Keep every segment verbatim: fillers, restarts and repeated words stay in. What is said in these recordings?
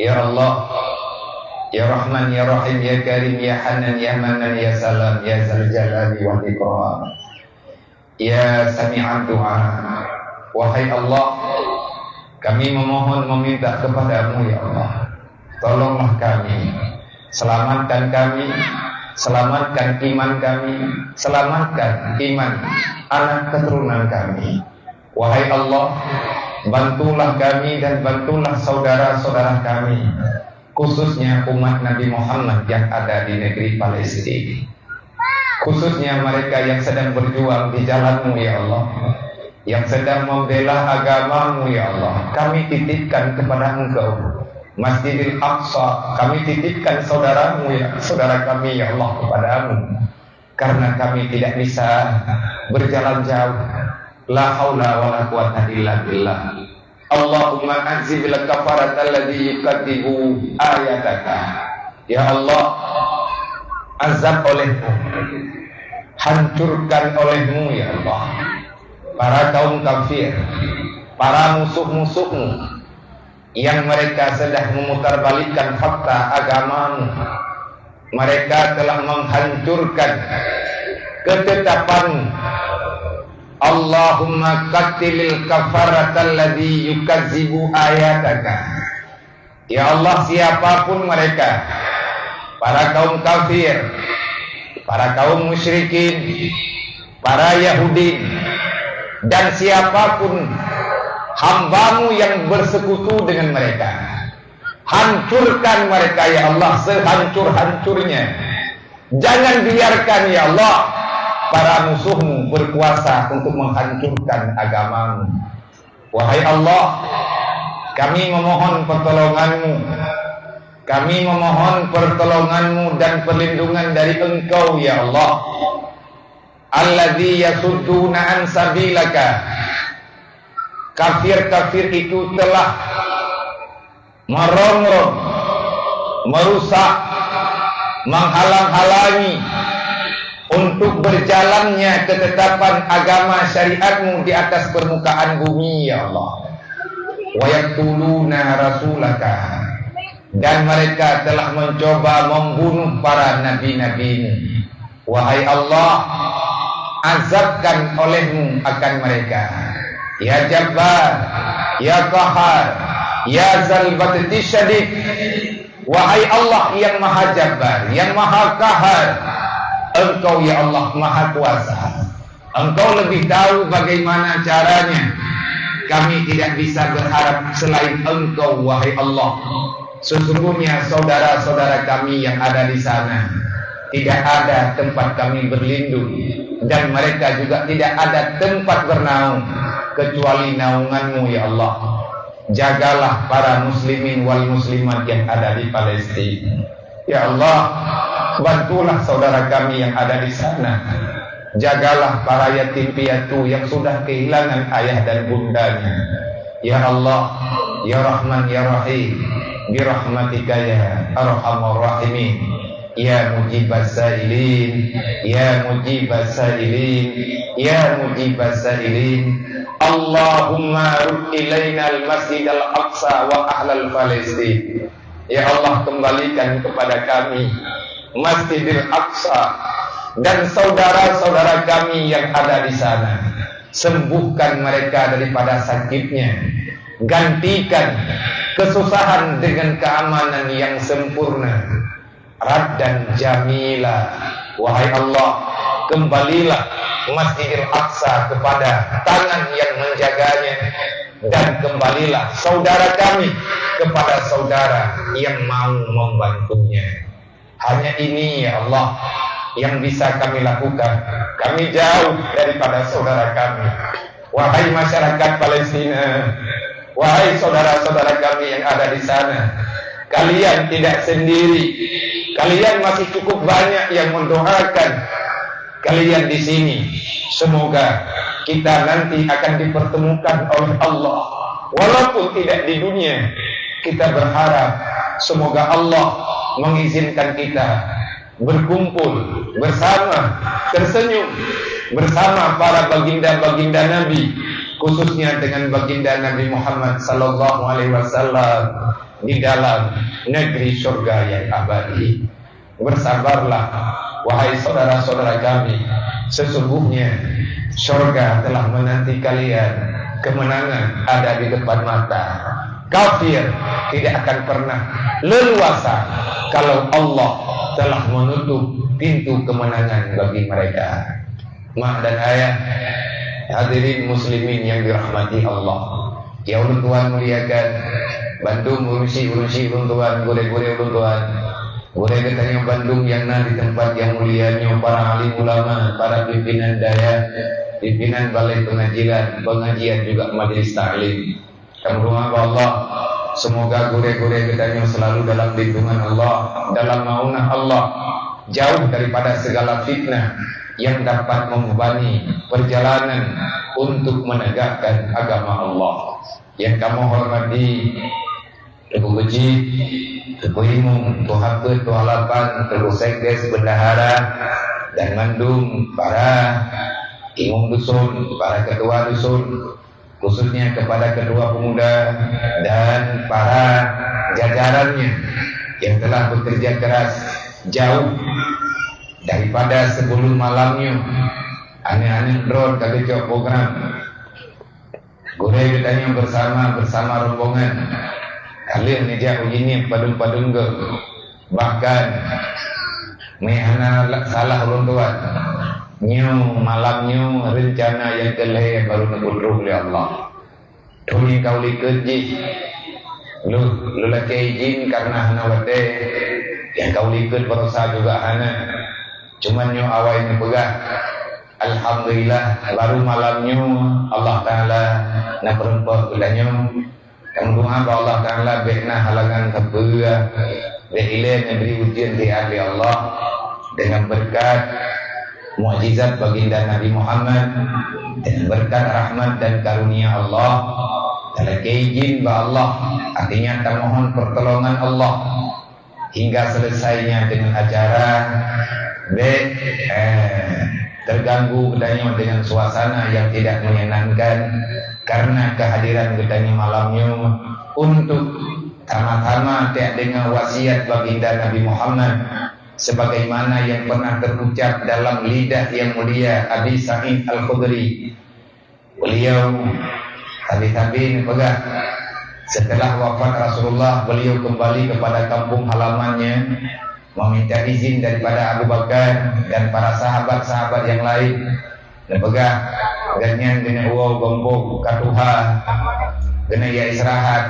Ya Allah, ya Rahman, ya Rahim, ya Karim, ya Hanan, ya Manan, ya Salam, ya Zal Jalali wal Ikram. Ya Sami'ad Du'a. Wahai Allah, kami memohon, meminta kepada-Mu, ya Allah. Tolonglah kami. Selamatkan kami. Selamatkan iman kami. Selamatkan iman anak keturunan kami. Wahai Allah, bantulah kami dan bantulah saudara-saudara kami, khususnya umat Nabi Muhammad yang ada di negeri Palestina. Khususnya mereka yang sedang berjuang di jalan-Mu, ya Allah, yang sedang membela agama-Mu, ya Allah, kami titipkan kepada Engkau. Masjidil Aqsa, kami titipkan saudara-Mu, ya, saudara kami, ya Allah, kepada-Mu. Karena kami tidak bisa berjalan jauh. La haula wala quwata illa billah. Allahumma azzibil kafaratal ladzi yukadzibu ayataka. Ya Allah, azab oleh-Mu, hancurkan oleh-Mu, ya Allah, para kaum kafir, para musuh-musuh-Mu yang mereka sedang memutarbalikkan fakta agama-Mu. Mereka telah menghancurkan ketetapan-Mu. Allahumma qatilil kafaratal ladzi yukadzibu ayataka. Ya Allah, siapapun mereka, para kaum kafir, para kaum musyrikin, para Yahudi, dan siapapun hamba-Mu yang bersekutu dengan mereka, hancurkan mereka, ya Allah, sehancur-hancurnya. Jangan biarkan, ya Allah, para musuh-Mu berkuasa untuk menghancurkan agama-Mu. Wahai Allah, kami memohon pertolongan-Mu. Kami memohon pertolongan-Mu dan perlindungan dari Engkau, ya Allah. Alladzi yasudduna an sabilaka. Kafir-kafir itu telah merongrong, merusak, menghalang-halangi untuk berjalannya ketetapan agama syariat-Mu di atas permukaan bumi, ya Allah. Wa yaqtuluna rasulaka, dan mereka telah mencoba membunuh para nabi-nabi-Mu. Wahai Allah, azabkan oleh-Mu akan mereka. Ya Jabbar, ya Qahhar, ya Zal Batshi Syadid. Wahai Allah yang Maha Jabbar, yang Maha Qahhar, Engkau, ya Allah, Maha Kuasa. Engkau lebih tahu bagaimana caranya. Kami tidak bisa berharap selain Engkau, wahai Allah. Sesungguhnya saudara-saudara kami yang ada di sana, tidak ada tempat kami berlindung, dan mereka juga tidak ada tempat bernaung kecuali naungan-Mu, ya Allah. Jagalah para muslimin wal muslimat yang ada di Palestina. Ya Allah, bantulah saudara kami yang ada di sana. Jagalah para yatim piatu yang sudah kehilangan ayah dan bundanya. Ya Allah, ya Rahman, ya Rahim, bi rahmatika ya arhamar rahimin. Ya mujibas sailin, ya mujibas sailin, ya mujibas sailin. Allahumma rud ilainal masjidal aqsa wa ahlal Palestin. Ya Allah, kembalikan kepada kami Masjidil Aqsa dan saudara-saudara kami yang ada di sana. Sembuhkan mereka daripada sakitnya. Gantikan kesusahan dengan keamanan yang sempurna. Raddan jamila. Wahai Allah, kembalilah Masjidil Aqsa kepada tangan yang menjaganya, dan kembalilah saudara kami kepada saudara yang mau membantunya. Hanya ini, ya Allah, yang bisa kami lakukan. Kami jauh daripada saudara kami. Wahai masyarakat Palestina, wahai saudara-saudara kami yang ada di sana, kalian tidak sendiri. Kalian masih cukup banyak yang mendoakan kalian di sini. Semoga kita nanti akan dipertemukan oleh Allah, walaupun tidak di dunia. Kita berharap semoga Allah mengizinkan kita berkumpul bersama, tersenyum bersama para baginda-baginda Nabi, khususnya dengan baginda Nabi Muhammad sallallahu alaihi wasallam di dalam negeri syurga yang abadi. Bersabarlah, wahai saudara-saudara kami, sesungguhnya syurga telah menanti kalian, kemenangan ada di depan mata. Kafir tidak akan pernah leluasa kalau Allah telah menutup pintu kemenangan bagi mereka. Mak dan ayah, hadirin muslimin yang dirahmati Allah. Yang ulôn tuan muliakan, bandum urusi-urusi ulôn tuan, gurée-gurée ulôn tuan, gurée geutanyoe bandum yang na di tempat yang mulia nyoe, para alim ulama, para pimpinan dayah, pimpinan balai pengajian, pengajian juga majelis taklim. Kamoe doa bak Allah, semoga gurée-gurée geutanyoe selalu dalam lindungan Allah, dalam maunah Allah, jauh daripada segala fitnah yang dapat membebani perjalanan untuk menegakkan agama Allah. Yang kamoe hormati, Teungku Keuchik, Teungku Imum, Tuha Peuet, Tuha Lapan, Teungku Sekdes, Bendahara, dan mandum para imum dusun, para ketua dusun, khususnya kepada ketua pemuda dan para jajarannya yang telah bekerja keras jauh daripada sebelum malam nyoe. Aneuëk-aneuëk droe ka geucok program. Gurée geutanyoe bersama, bersama rombongan ka lheueh neujak uji niet padum-padum gob. Bahkan, meuhana salah ulôn tuan, nyoe malam nyoe reuncana nyang keu lhée barô neupeutrok lé Allah. Thôn nyang ka u likot jih, lôn, lôn lakée idhin karna hana watée, nyang ka u likot barosa juga hana. Cuman nyoe awai neupeugah, alhamdulillah, barô malam nyoe Allah Taala na peureumpok geutanyoe. Kamoe doa bak Allah Taala bék na halangan sapeue, bék ilée neubri ujeuen siat lé Allah, dengan beureukat mukjizat baginda Nabi Muhammad, dengan beureukat rahmat dan karunia Allah. Talakée idhin bak Allah, artinya tamohon pertolongan Allah. Hingga selesainya dengan acara, bék, eh, terganggu geutanyoe dengan suasana yang tidak menyenangkan karena kehadiran geutanyoe malam nyoe untuk sama-sama tadeungoe wasiat baginda Nabi Muhammad sebagaimana yang pernah terucap dalam lidah yang mulia Abi Sa'id Al-Khudri. Beliau sabe-sabe neupeugah, setelah wafat Rasulullah, beliau kembali kepada kampung halamannya, meminta izin daripada Abu Bakar dan para sahabat-sahabat yang lain. Neupeugah, gobnyan keuneuk woe gampông ka tuha, keuneuk jak istirahat,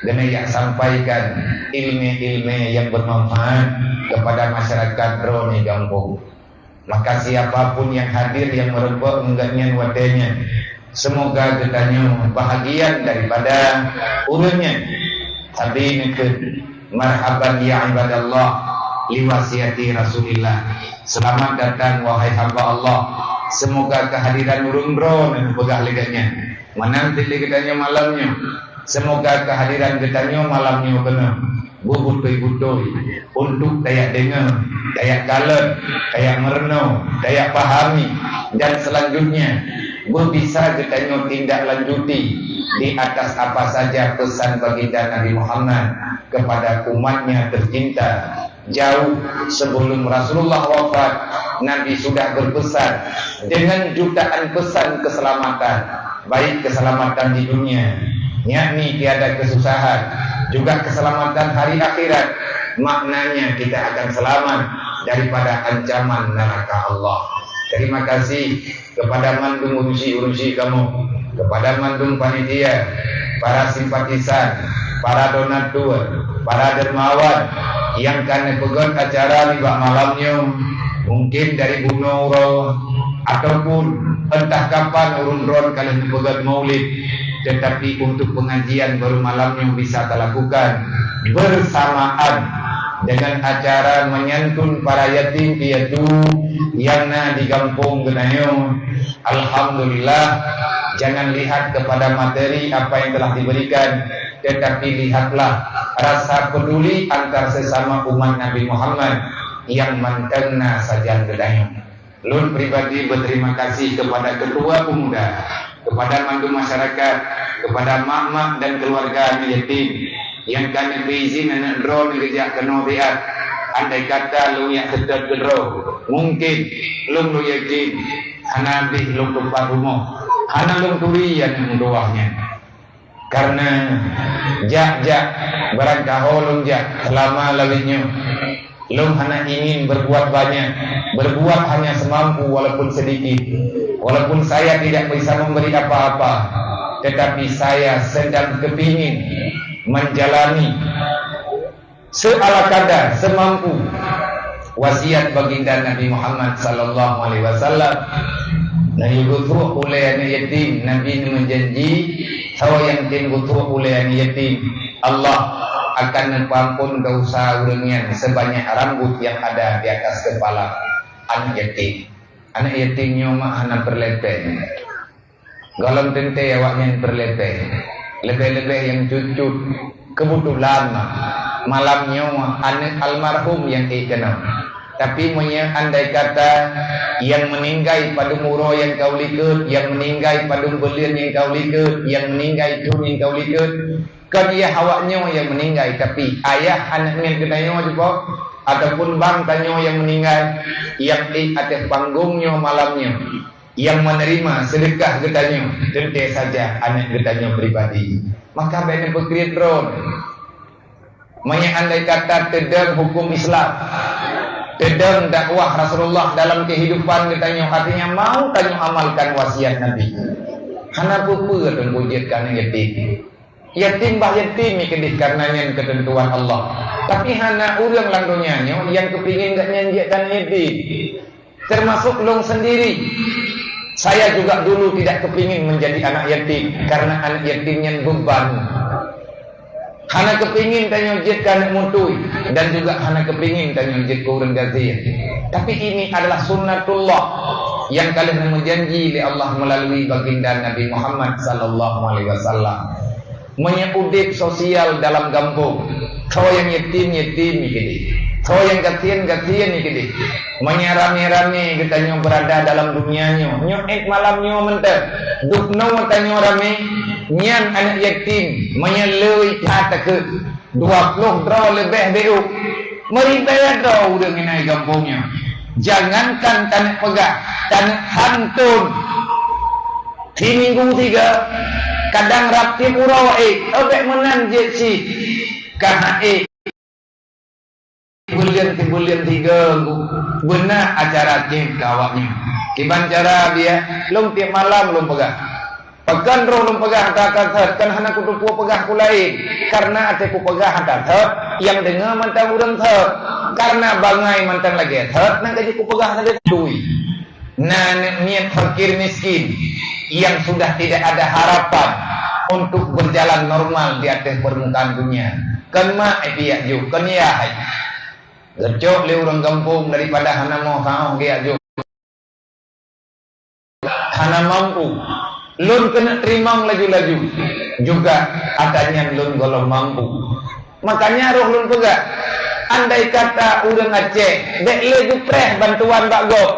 keuneuk jak sampaikan ilmu-ilmu yang bermanfaat kepada masyarakat droe nibak gampông. Maka siapa pun yang hadir yang meureumpok ngon gobnyan watée nyan, semoga geutanyoe bahagian daripada ureuëng nyan. Sabe neukheun, "Marhaban ya ibadallah, li wasiati Rasulillah." Selamat datang, wahai hamba Allah. Semoga kehadiran ureuëng droe neupeugah lé gobnyan. Meunan cit lé geutanyoe malam nyoe. Semoga kehadiran geutanyoe malam nyoe keunoe beubutôi-butôi untuk tajak deungoe, tajak kalon, tajak meurunoe, tajak pahami, dan selanjutnya beubisa geutanyoe tindak lanjuti di atas apa saja pesan baginda Nabi Muhammad kepada umatnya tercinta. Jauh sebelum Rasulullah wafat, Nabi sudah berpesan dengan jutaan pesan keselamatan, baik keselamatan di dunia, yakni tiada kesusahan, juga keselamatan hari akhirat. Maknanya kita akan selamat daripada ancaman neraka Allah. Terima kasih kepada mandum urusi-urusi kamoe, kepada mandum panitia, para simpatisan, para donatur, para dermawan nyang ka neupeugét acara nibak malam nyoe, mungkin dari bunoe uroe ataupun entah kapan ureuëng droe ka lheueh neupeugét maulid, tetapi untuk pengajian baru malam nyoe bisa talakukan bersamaan dengan acara menyantun para yatim piatu nyang na di gampông geutanyoe. Alhamdulillah, jangan lihat kepada materi apa yang telah diberikan, tetapi lihatlah rasa peduli antar sesama umat Nabi Muhammad nyang mantong na sajan geutanyoe. Lôn pribadi berterima kasih kepada Ketua Pemuda Kepada mandum masyarakat, kepada mak-mak dan keluarga aneuk yatim nyang ka neubri izin aneuk droeneuh geujak keunoe siat, andai kata lôn jak seutôt keudroe, mungken lôn, lôn yakin hana abéh lôn teumpat rumoh, hana lôn turi aneuk meutuwah nyan. Kareuna jak-jak barangkaho lôn jak seulama lawét nyoe, lôn hana ingin berbuat banyak, berbuat hanya semampu walaupun sedikit. Walaupun saya tidak bisa memberi apa-apa, tetapi saya sedang kepingin menjalani seala kadar, semampu wasiat baginda Nabi Muhammad sallallahu alaihi wasallam. Nabi geutrok ulée aneuk yatim, Nabi meujanji, sawa nyang tem geutrok ulée aneuk yatim, Allah akan neupeuampon desya ureuëng nyan sebanyak rambut yang ada di atas kepala aneuk yatim. Aneuk yatim nyoe mak hana peureulée péng. Gohlom teuntée awaknyan peureulée péng, leubeh-leubeh nyang cut-cut. Keubeutulan malam nyoe aneuk almarhum nyang ék keunoe. Tapi meunyoe andai kata nyang meuninggai padum uroe nyang ka u likot, nyang meuninggai padum buleuen nyang ka u likot, nyang meuninggai thon nyang ka u likot, kon yah awaknyoe nyang meuninggai, tapi ayah aneuk miet geutanyoe jipok, ataupun bang tanyoe nyang meuninggai, nyang ék ateueh panggong nyoe malam nyoe. Nyang meuneurimong seudeukah geutanyoe teuntée saja aneuk geutanyoe pribadi. Maka bék neupeukriet droe. Meunyoe andai kata teudong huköm Islam, teudong dakwah Rasulullah dalam keuhidupan geutanyoe, artinya mau tanyoe amalkan wasiat Nabi. Hana peue-peue teungku jeuet keu aneuk yatim. Yatim bah yatim mi keudeh kareuna nyan keuteuntuan Allah. Tapi hana ureuëng lam donya nyoe nyang keupingin gobnyan jeuet keu aneuk yatim. Termasuk lôn sendiri. Saya juga dulu tidak kepingin menjadi anak yatim, karena anak yatim nyan beban. Hana kepingin tanyoe jeuet keu aneuk mutui dan juga hana kepingin tanyoe jeuet keu ureuëng gasien. Tapi ini adalah sunnatullah yang ka lheueh neumeujanji lé Allah melalui baginda Nabi Muhammad sallallahu alaihi wasallam. Meunyoe udeb sosial dalam gampông, soe nyang yatim, yatim nyan keudeh. Soe nyang gasien, gasien nyan keudeh. Meunyoe ramé-ramé geutanyoe beurada dalam dunia nyoe, nyoe ék malam nyoe mantong, dubnoe tanyoe ramé, nyan aneuk yatim, meunyoe le that takheun, dua ploh droe leubeh beu. Meuribée droe ureuëng inan gampông nyoe. Jangankan taneuk peugah, taneuk hantom. Siminggu siga, kadang rab tieb uroe ék, bék meunan jeuet cit. Ka hana ék. Buleuen sibuleuen siga, beuna acara cit keu awaknyan. Kiban cara biasa, lôn tieb malam lôn peugah. Pakon roh lôn peugah ata-ata thot, kan hana kuteupeu peugah peue laén. Kareuna até kupeugah ata thot, nyang deungoe mantong ureuëng thot. Kareuna bangai mantong lagée thot, nyang ka jeuet kupeugah sabe tui. Na aneuk miet fakir miskin yang sudah tidak ada harapan untuk berjalan normal di atas permukaan dunia. Kon mak ai piyak jok, kon yah ai. Geucok lé ureuëng gampông daripada hana moh saoh geujok. Hana mampu. Lôn keuneuk teurimong laju-laju. Juga ata nyan lôn gohlom mampu. Makanya roh lôn peugah, andai kata ureuëng Aceh bék lé geupreh bantuan bak gob,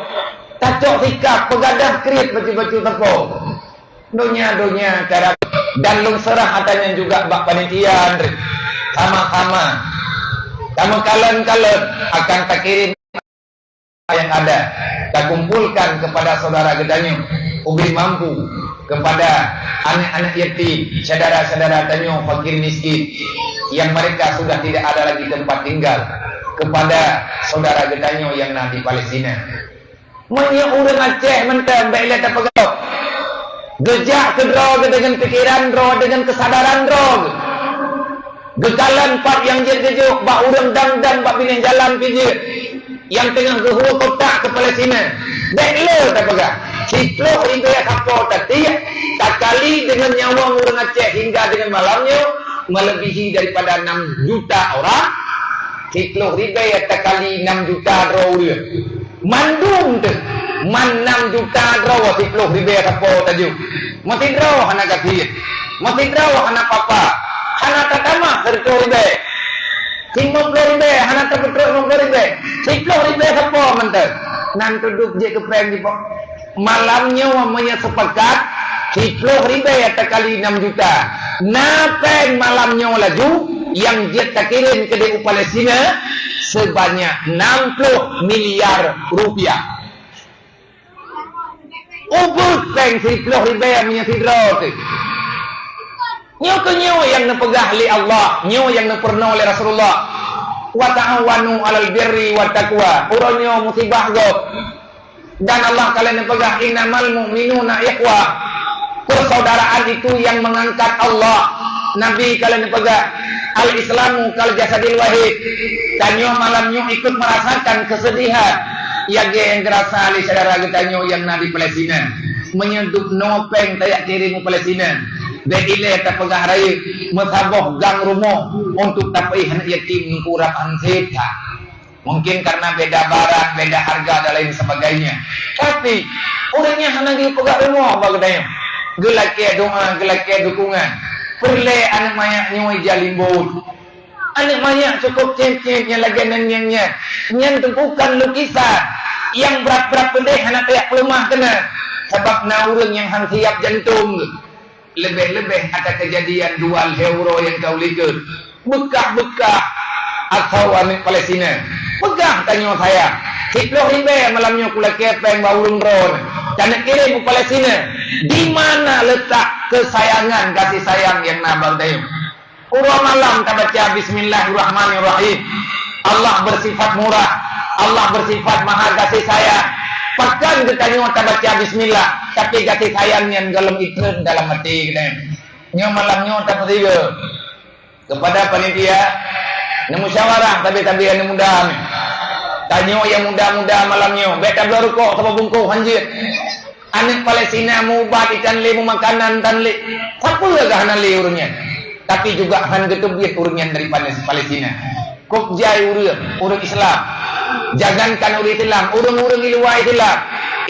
tacok sikap peugadah kriet bacut-bacut sapo. Donya-donya cara dan lôn seurah ata nyan juga bak panitia, sama-sama tameukalon-kalon akan takirém yang ada, takumpulkan kepada saudara geutanyoe ubé mampu kepada aneuk-aneuk yatim, syedara-syedara tanyoe fakir miskin yang mereka sudah tidak ada lagi tempat tinggal, kepada saudara geutanyoe yang na di Palestina. Meunyoe ureuëng Aceh mantong bék lé tapeugah, geujak keudroe geuh deungon pikeran droe, deungon keusadaran droe geuh. Geukalon pat nyang jeuet geujok bak ureuëng dang-dang bak binéh jalan pih jeuet, nyang teungoh geuhue kotak keu Palestina. Bék lé tapeugah, siploh ribée sapo tatiek, takali deungon nyawöng ureuëng Aceh hingga deungon malam nyoe, meulebihi daripada enam juta orang. Siploh ribée takali enam juta droe ureuëng. Mandum teuh, man enam juta droe siploh ribée sapo tajok. Meusidroe hana gasien, meusidroe hana papa, hana tatamah sireutoh ribée. Limong ploh ribée hana tapeutrok limong ploh ribée, siploh ribée sapo mantong. Nan tudub jeuet keu péng jipok. Malam nyoe meunyoe sepakat, Siploh ribèe takali nam juta. Na pèng malam nyoe laju nyang jeuet takirém keudéh u Palestina seubanyak nam ploh miliar rupiah. Ubeuet pèng siploh ribèe meunyoe sidroe teuh. Nyoe keuh nyoe nyang neupeugah lé Allah, nyoe nyang neupeurunoe lé Rasulullah. "Wa ta'awanu 'alal birri wat taqwa." Uroe nyoe musibah gob. Dan Allah ka lheueh neupeugah, "Innamal mu'minuna ikhwah." Persaudaraan itu yang mengangkat Allah. Nabi ka lheueh neupeugah, "Al-Islamu kal jasadil wahid." Tanyoe malam nyoe ikut merasakan kesedihan nyang geurasa lé syedara geutanyoe nyang na di Palestina. Meunyoe dub noe pèng tajak kirém u Palestina, bèk ilèe tapeugah rayeuk meusaboh gang rumoh untuk tapeuéh aneuk yatim ngon ureueng han sép that. Mungkin karena beda barang, beda harga dan lain sebagainya. Tapi, ureueng nyan hana geupeugah rumoh bak geutanyoe. Geulakèe doa, geulakèe dukungan. Peureulèe aneuk manyak nyoe jalimbot. Aneuk manyak cukôp cém-cém nyang lagèe nyan nyan nyan. Nyan bukan lukisan. Nyang brat-brat peudeh hana tajak peuleumah keunan. Sabab na ureueng nyang han siap jantông. Leubeh-leubeh ata keujadian dua lhèe uroe nyang ka u likôt. Beukah-beukah asoe aneuk Palestina. Peugah tanyoe sayang. Siploh ribèe malam nyoe kulakèe pèng bak ureueng droeneuh. Taneuk kirém u Palestina. Di mana letak kesayangan, kasih sayang nyang na bak tanyoe? Uroe malam tabaca Bismillahirrahmanirrahim. Allah bersifat murah, Allah bersifat maha kasih sayang. Pakon geutanyoe tabaca bismillah, tapi kasih sayang nyan gohlom itreun dalam até geutanyoe. Nyoe malam nyoe tapeusigoe kepada panitia, neumusyawarah tabi-tabi aneuk muda nyoe. Tanyoe nyang muda-muda malam nyoe, bèk tabloe rukok saboh bungkôh hanjeuet. Aneuk Palestina meuubat ikan lé, meumakanan tan lé. Sapeue gah hana lé ureueng nyan? Tapi juga han geuteubiet ureueng nyan dari Pales-, Palestina. Kok jai ureueng, ureueng Islam. Jangankan ureueng Islam, ureueng-ureueng di luwa Islam.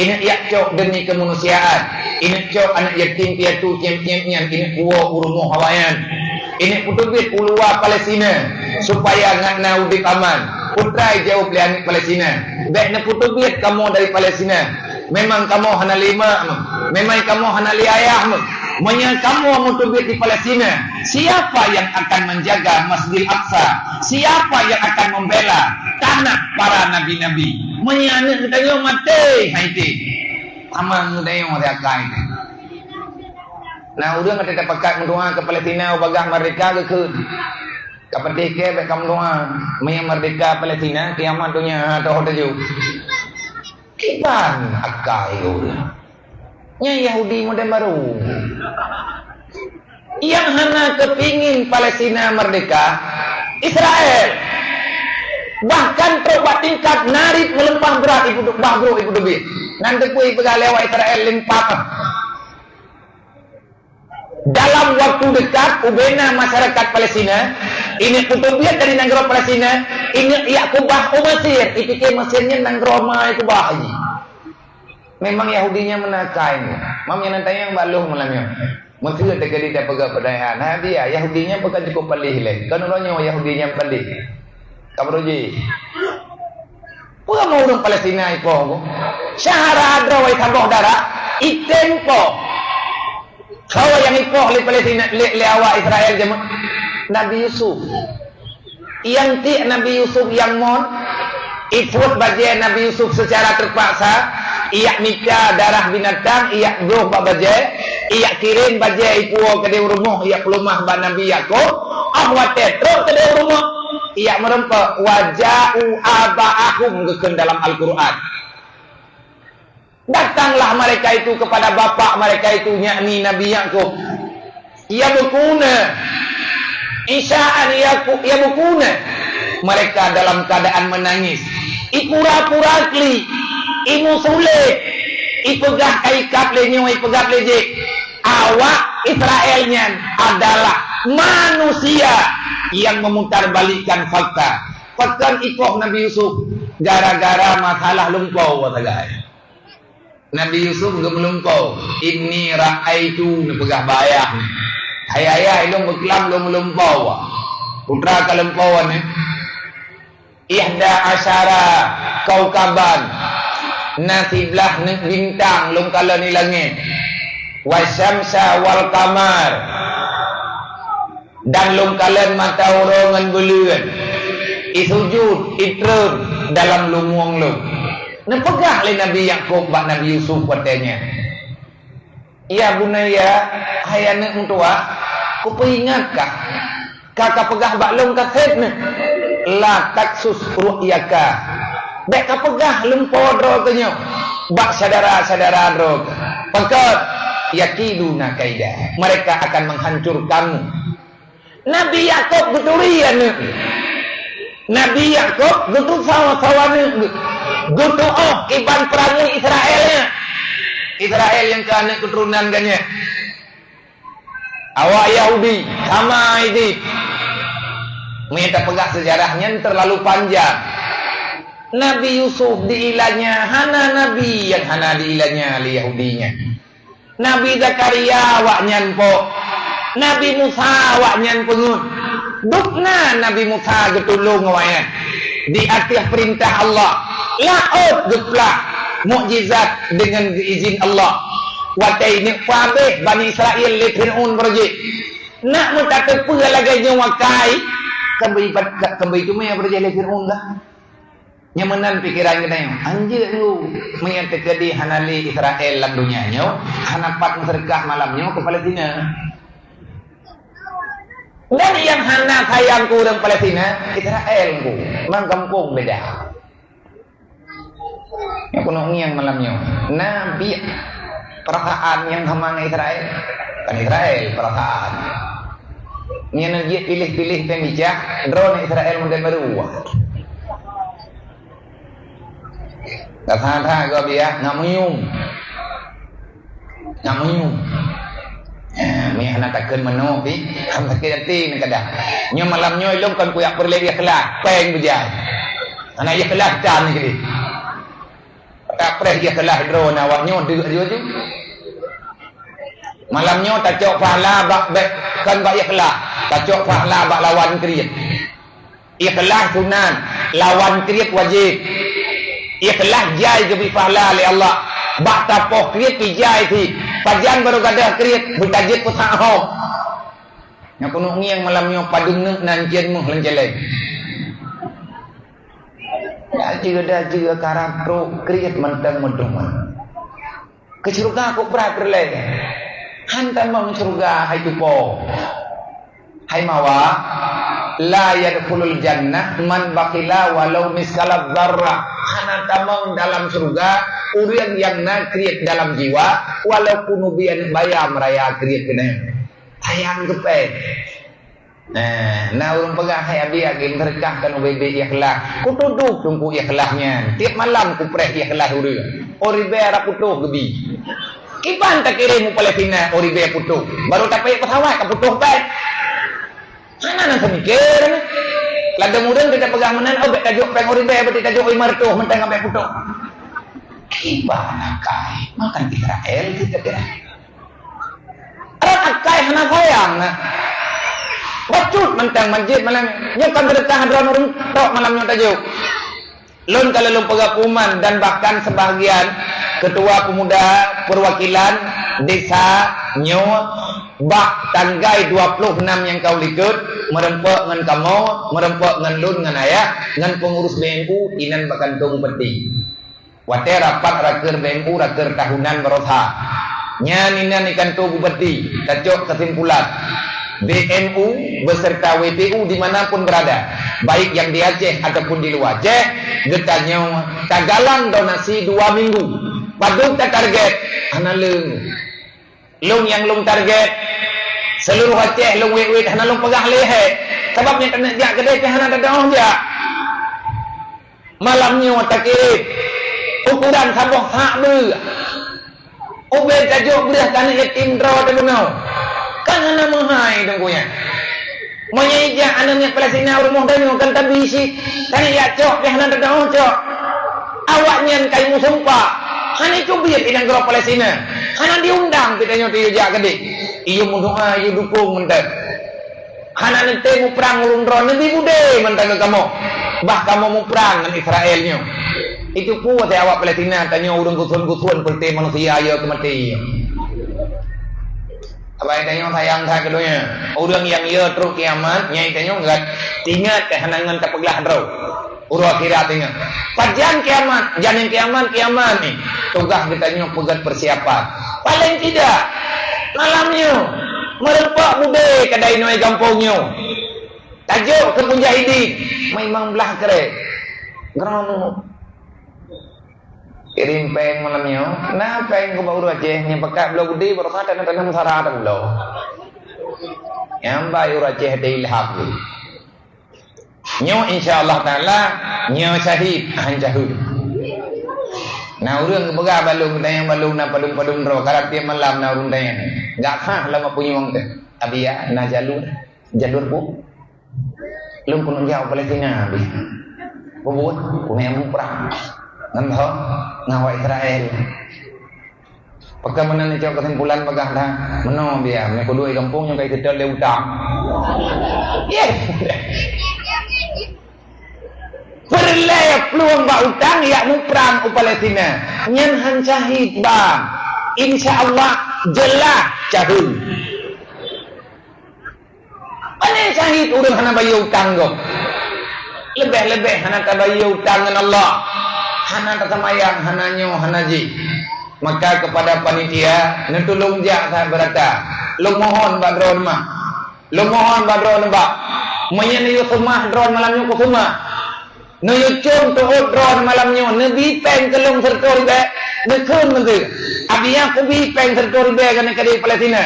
Ineuk jak cok demi kemanusiaan. Ineuk cok aneuk yatim piatu tiep-tiep nyan, ineuk puwoe u rumoh awaknyan. Ineuk peuteubiet u luwa Palestina supaya ngat na udép aman. Peue teuma jaweueb lé aneuk Palestina. Bèk neupeuteubiet kamoe dari Palestina. Memang kamoe hana lé mak meuh. Memang kamoe hana lé ayah meuh. Meunyoe kamoe meuteubiet di Palestina, siapa yang akan menjaga Masjidil Aqsa? Siapa yang akan membela tanah para nabi-nabi? Meunyoe aneuk geutanyoe maté, hai teuh. Tamong geutanyoe di akai teuh. Na ureueng ka tapakat meudoa keu Palestina, u bagaih merdeka geukheun. Ka patéh kèe bèk ka meudoa. Meunyoe merdeka Palestina, kiamat donya, ha, toh taju. Kiban akai ureueng. Nyan Yahudi modern baru. Nyang hana keupingin Palestina merdeka, Israel. Bahkan trok bak tingkat narit meulimpah brat ibu, bah brok ibu teubiet. Nyan teupeu ipeugah lé awak Israel limpah. Dalam waktu dekat, ubena masyarakat Palestina, ineuk peuteubiet dari nanggroe Palestina, ineuk jak keubah u Mesir, ipike Mesir nyan nanggroe ma keubah jih. Memang Yahudi nyan meunakai nyan. Mam nyan tanyong bak lôn malam nyoe. Mesir teukeudi tapeugah peudayaan. Hadiah, Yahudi nyan bukan cukup paléh lé. Kon uroe nyoe Yahudi nyan paléh. Ka beuruji. Peue ureueng Palestina ipoh? Syahara droe saboh darah, item poh. Soe nyang ipoh lé Palestina, lé, lé awak Israel jameun? Nabi Yusuf. Nyang tiek Nabi Yusuf nyang mon, ipeuet bajèe Nabi Yusuf secara terpaksa, ijak mita darah binatang, ijak bloh bak bajèe, ijak kirém bajèe ipuwoe keudéh u rumoh, ijak peuleumah bak Nabi Yakub, óh watèe trok keudéh u rumoh, ijak meureumpok, "Wa ja'u aba'ahum," geukheun dalam Al-Qur'an. Datanglah mereka itu kepada bapak mereka itu, yakni Nabi Yakub. Yabkuna. Isya'an yaku-, yabkuna. Mereka dalam keadaan menangis. Ipura-pura kli. Imusulé. Ipeugah ka ikab lé nyoe, ipeugah lé jih. Awak Israel nyan adalah manusia yang memutarbalikkan fakta. Pakon ipoh Nabi Yusuf? Gara-gara masalah lumpoe sagai. Nabi Yusuf geumeulumpoe, "Inni ra'aitu," neupeugah bak ayah nyan. "Hai ayah, ilôn beuklam lôn meulumpoe." Putra ka lumpoe nyan, "Ihda asyara kaukaban," na siblaih neuk bintang lôn kalon di langét. Wasyamsa wal qamar, dan lôn kalon mata uroe ngon buleuen, isujud, itreun dalam lumueng lôn. Neupeugah lé Nabi Yakub bak Nabi Yusuf watée nyan, "Ya bunayya, hai aneuëk meutuwah, kupeuingat kah, ka kapeugah bak lôn kaseb neuh, 'La taqsus ru'yaka.' Bék kapeugah lumpo droe keuh nyoe bak syedara-syedara droe keuh. Pakon? 'Yakiduna kaida.' Mereka akan menghancurkanmu." Nabi Yakub geuturi aneuëk. Nabi Yakub geutusoe-soe aneuëk geuh. Geutuoh kiban peurangui Israel nyan. Israel nyang keu aneuëk keuturonan geuh nyan. Awak Yahudi sama idit. Meunyoe tapeugah seujarah nyan terlalu panjang. Nabi Yusuf diilanya, hana nabi nyang hana diilanya lé Yahudi nyan. Nabi Zakaria awaknyan po. Nabi Musa awaknyan peungeut. Dubna Nabi Musa geutulông awaknyan di ateueh peurintah Allah. Laôt geuplah mukjizat deungon izin Allah. Watée nyan peuhabéh Bani Israel lé Fir'aun beureujeuk. Nak meutateupeue lagée nyoe akai, keubeui, keubeui teumé beureujeuk lé Fir'aun kah? Nyang meunan pikeran geutanyoe, anjeuk nyoe, meunyoe teukeudi hana lé Israel lam donya nyoe, hana pat meuseurkah malam nyoe keu Palestina. Dan nyang hana sayang keu ureuëng Palestina, Israel nyoe, mang gampông beda. Nyang keuneuk ngieng malam nyoe, na biek perasaan nyang sama ngon Israel. Kan Israel perasaan. Nyang na jeuet piléh-piléh pemicah, droeneuh Israel model baru. Ka that-that gob ya, nggak meungieng. Nggak meungieng. Eh, meunyoe hana takheun meunoe pih, han sakét até neukadang. Nyoe malam nyoe lôn kon kuyak peureulée ikhlas, péng beujai. Hana ikhlas tan keudeh. Ka preh ikhlas droeneuh awak nyoe deuk aju-aju. Malam nyoe tacok pahala bak, bak, kon bak ikhlas, tacok pahala bak lawan kriet. Ikhlas sunat, lawan kriet wajéb. Ikhlas jai geubri pahala lé Allah. Bak tapoh kriet pih jai cit. Pajan barô gadôh kriet, beutajeuet peusak hom. Nyang keuneuk ngieng malam nyoe padum neuk nan cien meuh lam céléng. Dajeu-dajeu karab trok kriet mantong meuduman. Keu syeuruga kok brat peureulée. Han tamong syeuruga hai tupo. Hai mawa, la yadkhulul jannah man bakhila walau miskala dzarrah. Hana tamong dalam syeuruga ureuëng nyang na kriet dalam jiwa, walaupun ubit aneuëk bayam raya kriet keunoe. Sayang keu péng. Nah, na ureuëng peugah hai abi agém seudeukah keu ubé-bé ikhlas. Kutudoh teungku ikhlas nyan. Tieb malam kupreh ikhlas ureuëng. Óh ribée rap putôh geubi. Kiban takirém u Palestina óh ribée putôh. Barô tapeuék peusawat ka putôh bét. Hana na seumiké. Ladôm ureuëng teuka peugah meunan, oh bék tajok péng óh ribée, bék tajok lima ratus mantong abéh putôh. Kiban akai, makan Israel kita kira. Rot akai hana sayang na. Bacut mantong masjid malam nyoe kan beureukat droe ureuëng tok malam nyoe tajok. Lôn ka lôn peugah pengumuman dan bahkan sebahagian ketua pemuda perwakilan desa nyoe bak tanggai dua puluh enam nyang ka likot meureumpok ngon kamoe, meureumpok ngon lôn ngon ayah, ngon pengurus B M U inan bak kantong bupati. Watée rapat raker B M U, raker tahunan barosa. Nyan inan ikan tu bupati, tacok kesimpulan. B M U beserta W P U di mana pun berada, baik yang di Aceh ataupun di luar Aceh, geutanyoe tagalang donasi dua minggu. Padub tatarget, hana leueng. Lôn nyang lôn target, seluruh Aceh lôn wét-wét, hana lôn peugah lé hai. Sabab nyan taneuk jak keudeh pih hana tadong jak. Malam nyoe takirém ukoran saboh sak beuh. Ubé tajok breueh keu aneuëk yatim droe teubunoe. Kan hana meuhai teungku nyan. Meunyoe ijak aneuëk miet Palestina u rumoh tanyoe kan tabi cit. Kan jak cok pih hana tadong cok. Awaknyan ka meusumpah hana icubit i nanggroe Palestina. Hana diundang pih tanyoe tiyue jak keudeh. Iyue meudoa, iyue dukong mantong. Hana neutém muprang ureuëng droe neubi budé mantong keu kamoe. Bah kamoe muprang ngon Israel nyoe. Itu peue awak Palestina tanyoe ureuëng guson-guson peureté manusia ya keumaté. Saban tanyoe sayang that keu donya. Ureuëng nyang yö trok kiamat, nyan tanyoe ingat, ingat keu hana ngon tapeuglah droe. Uroe akhirat ingat. Pajan kiamat, jan nyang kiamat, kiamat ni. Tugaih geutanyoe peugöt persiapan. Paling tidak, malam nyoe, meureumpok budé keudai inoe gampông nyoe. Tajok keu mujahidin, meunyoe blah kré. Grono. Kirim péng malam nyoe, na péng keu bak ureuëng Aceh, nyang pakat bloe gudi, baroesa tanah-tanah meusara tabloe. Nyang bai ureuëng Aceh ada ilham tu. Nyoe insya Allah Taala, nyoe syahid, han caheueng. Na ureuëng geupeugah balong, tanyong balong na padum-padum droe, karab tiep malam na ureuëng tanyong. Gak sah lama punyueng teh. Abi ya, na jalur. Jalur bu. Lôn keuneuk jak u Palestina bih. Bubuet, keuneuk muprang. Ngon ho, ngon awak Israel. Pakon meunan icok kesimpulan bagah dah. Meunoe biar, meunyoe kuduek gampông nyoe kai seutôt lé utang. Yes. Peureulée plueng bak utang yak muprang u Palestina. Nyan han syahid bang. Insya Allah jeulaih caheueng. Pane syahid ureuëng hana bayeue utang gob. Leubeh-leubeh hana tabayeue utang ngon Allah. Hana tasamayang, hana nyoe, hana jih. Maka kepada panitia, neutulông jak that beurata. Lôn mohon bak droeneuh mah. Lôn mohon bak droeneuh bak. Meunyoe neuyue seumah droeneuh malam nyoe kuseumah. Neuyue com teuôt droeneuh malam nyoe, neubi péng keu lôn sireutôh ribée, neukheun meuseu. Abi ya kubi péng sireutôh ribée keu aneuk di Palestina.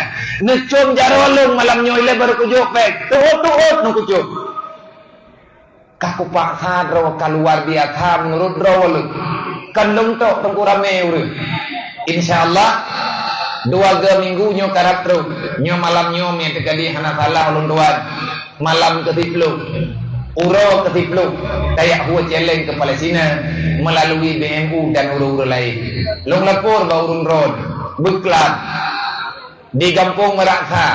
Neucom jaroe lôn malam nyoe ilée barô kujok péng. Teuôt-teuôt neukucom. Ka kupaksa droe ka luar biasa meunurot droe lôn. Kon lôn tok teungku ramé ureuëng. Insya Allah, dua ga minggu nyoe karab trok. Nyoe malam nyoe mie teukadi hana salah ulôn tuan. Malam keu siploh, uroe keu siploh, tajak hue céléng keu Palestina meulalui B M U dan ureuëng-ureuëng laén. Lôn lapor bak ureuëng droen, beuklam di gampông Meuraksa.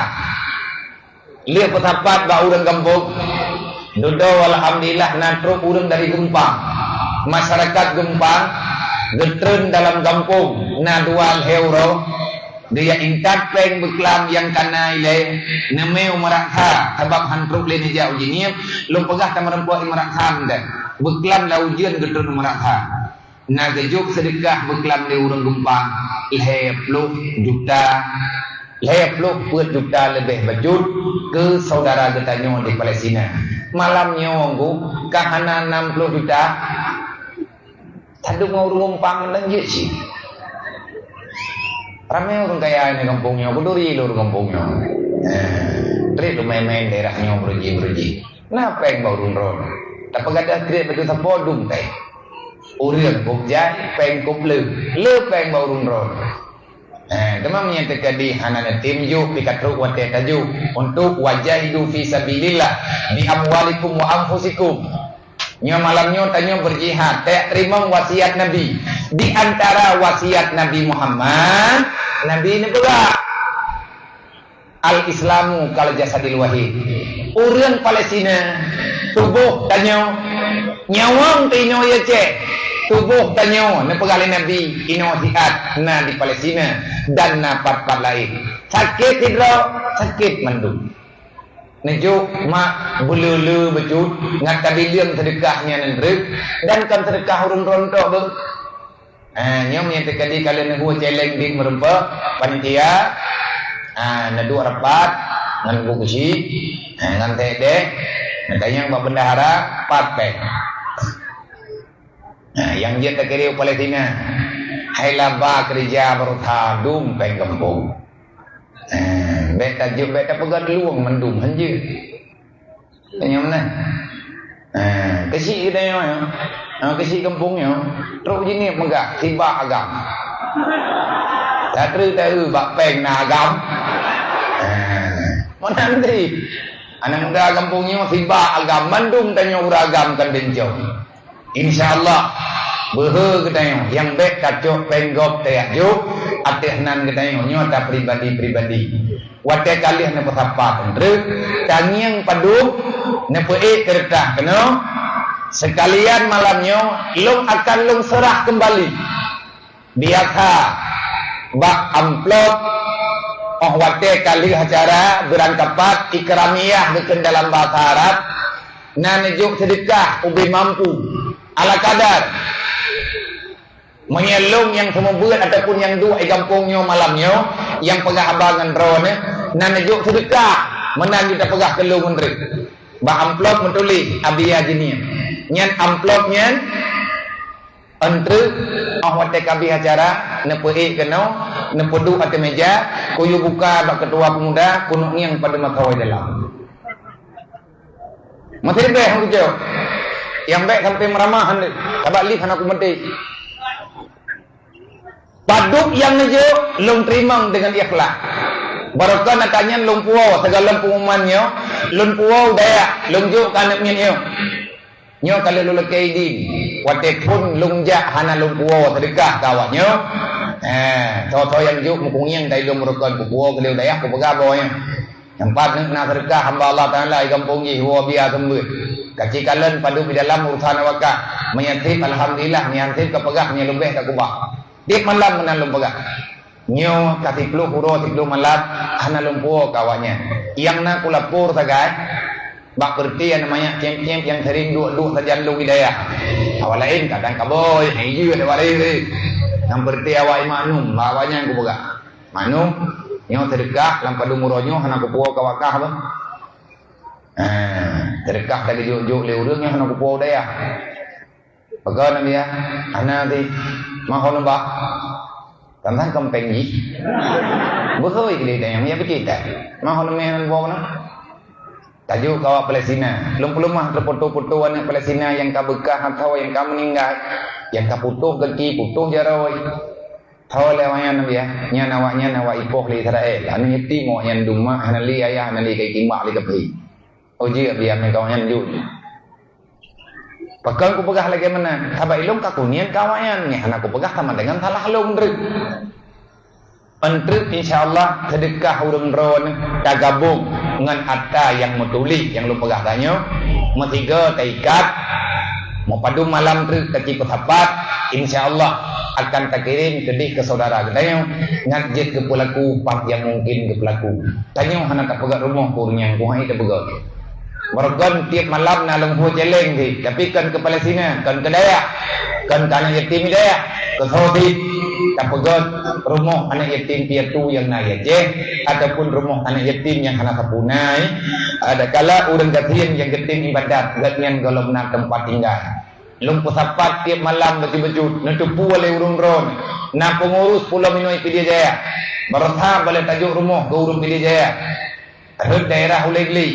Lheueh peusapat bak ureuëng gampông, dudoe alhamdulillah na trok ureuëng dari Geumpang. Masyarakat Geumpang geutreun dalam gampông na dua lhée uroe. Geujak intat péng beuklam nyang kana ilée, neumé u Meuraksa, sabab han trok lé neujak u Jeunieb, lôn peugah tameurumpok i Meuraksa mantong. Beuklam lam ujeuen geutreun u Meuraksa. Na geujok seudeukah beuklam lé ureuëng Geumpang, lhée ploh juta, lhée ploh peuet juta leubeh bacut keu saudara geutanyoe di Palestina. Malam nyoe ka hana nam ploh juta. Tadong ngon ureuëng Geumpang dan jeuet cit. Ramé ureuëng kaya di gampông nyoe, kuduri lé ureuëng gampông nyoe. Eh, trép lôn maén-maén daerah nyoe beuruji-beuruji. Na péng bak ureuëng droen. Tapi gadoh trép bak sapo dum péng. Ureuëng kop jai, péng kop le. Le péng bak ureuëng droen. Eh, teuma meunyoe teuka di hana neutem jok pih ka trok watée tajok untuk wajahidu fi sabilillah bi amwalikum wa anfusikum. Nyoe malam nyoe tanyoe beujihad, tajak teurimong wasiat Nabi. Di antara wasiat Nabi Muhammad, Nabi neupeugah, "Al-Islamu kal jasadil wahid." Ureuëng Palestina, tuboh tanyoe, nyawöng teuh inoe ya cék. Tuboh tanyoe, neupeugah lé Nabi, inoe siat na di Palestina dan na pat-pat laén. Sakét sidroe, sakét mandum. Neujok mak beuleu-leu bacut ngat tabi leueng seudeukah nyan treuk dan kon seudeukah ureuëng rontok beuh. Ah, nyoe nyang teuka di ka lheueh neuhue céléng di meurumpok panitia. Ah, neuduek rapat ngon bu keuchik, ah, ngon tedek, neutanyong bak bendahara pat péng. Ah, nyang jeuet takirém u Palestina. Hai laba keureuja baroesa dum péng gampông. Eh, bék tajok, bék tapeugah luwang mandum, hanjeuet. Tanyoe meunan. Eh, keuchik geutanyoe nyoe. Ah, keuchik gampông nyoe. Trok Jeunieb meugah, sibak agam. Tatreuk taeu bak péng na agam. Eh, meunan cit. Aneuk muda gampông nyoe sibak agam, mandum tanyoe ureuëng agam kan bencong. Insya Allah, beuhe geutanyoe nyang bék tacok péng gob tajak jok, ateueh nan geutanyoe nyoe tapribadi-pribadi. Watée ka lheueh neupeusapat treuk, tangieng padub, neupeuék keureutah keunoe, seukalian malam nyoe lôn akan lôn seurah keumbali. Biasa bak amplop Óh watée ka lheueh acara beurangkapat, ikramiyah geukheun dalam bahasa Arab, na neujok seudeukah ubé mampu, ala kadar. Meunyoe lôn nyang seumeubeuet ataupun nyang duek di gampông nyoe malam nyoe, nyang peugah haba ngon droeneuh, na neujok seudeukah, meunan jeuet tapeugah keu lôn ngon droe. Bak amplop meutuléh, "Abi Haji Nim." Nyan amplop nyan, Entrée, óh watée ka abéh acara, neupeuék keunoe, neupeuduek ateueh méja, kuyue buka bak keutua peumuda, keuneuk ngieng padub mata awai dalam. Maté leubeh han kucok. Nyang bék sampoe meuramah han lé, sabab lé hana kumeuté. Padub nyang neujok, lôn teurimong deungon ikhlas. Barokon ata nyan lôn puwoe, sigohlom peungumuman nyoe, lôn puwoe u dayah, lôn jok keu aneuk miet nyoe. Nyoe ka lheueh lôn lakée idin, watée phon lôn jak hana lôn puwoe seudeukah keu awak nyoe. Eh, soe-soe nyang jok meukungieng dari lôn meurukon, kupuwoe keu lheueh dayah, kupeugah boh nyoe. Nyang pat neuk na seudeukah hamba Allah Taala di gampông jih, woe biasa seumeubeuet. Kaci kalon padub di dalam urusan awak kah. Meunyoe sép, alhamdulillah, meunyoe han sép, kapeugah meunyoe leubeh, kakubah. Tiep malam meunan lôn peugah. Nyoe ka siploh uroe siploh malam hana lôn puwoe keu awaknyan. Nyang na kulapor sagai, bak peureuté aneuk manyak cemp-cemp nyang sering duek-duek sajan lôn di dayah. Awak laén kadang kaboi, hai jeuet awak laén. Nyang peureuté awak maklum, bak awaknyan kupeugah. Maklum, nyoe seudeukah lam padub uroe nyoe hana kupuwoe keu awak kah bah. Ah, seudeukah ka geujok-jok lé ureuëng nyoe hana kupuwoe u dayah. Peugah Nabi, ya, hana ti, mahon bah. Tantang kempeng jih. Beutôi keu dia yang ya betul tak? Mahon meh nan bong na. Tajuk kawak Palestina. Lôn peulumah teupoto-poto aneuk Palestina nyang ka beukah atawa nyang ka meuninggai, nyang ka putôh gaki, putôh jaroe. Tho lé awaknyan Nabi, ya, nyan awaknyan awak ipoh lé Israel. Aneuk yatim awaknyan dumah, hana lé ayah, hana lé kai timbak lé kaphé. Oh, jeuet biar meukawan nyan jeuet. Pakon kupeugah lagée meunan, sabab ilôn ka kunieng keu awaknyan, nyan hana kupeugah sama dengan salah lôn treuk. Enteuk insya Allah seudeukah ureuëng droeneuh tagabong ngon ata nyang meutuléh nyang lôn peugah tanyoe, meusigoe taikat, meupadub malam treuk tacit peusapat, insya Allah akan takirém keudeh keu syedara geutanyoe, ngat jeuet keu peulaku pat nyang mungken keu peulaku. Tanyoe hana tapeugét rumoh keu ureuëng nyang kuhai tapeugét. Meureugon tiep malam na lôn hue celeng jih, tapi kon keu Palestina, kon keu dayah, kon keu aneuk yatim dayah, keu soe cit tapeugét rumoh aneuk yatim piatu nyang na di Aceh, ataupun rumoh aneuk yatim nyang hana sapeue na, adakala ureuëng gasien nyang geutem iébadat, gobnyan gohlom na teumpat tinggai. Lôn peusapat tiep malam bacut-bacut, neuteupeue lé ureuëng droeneuh, na peungurus Pulo Minoe Pidie Jaya, baroesa balée tajok rumoh keu ureuëng Pidie Jaya. Rhot daerah Ulée Gli.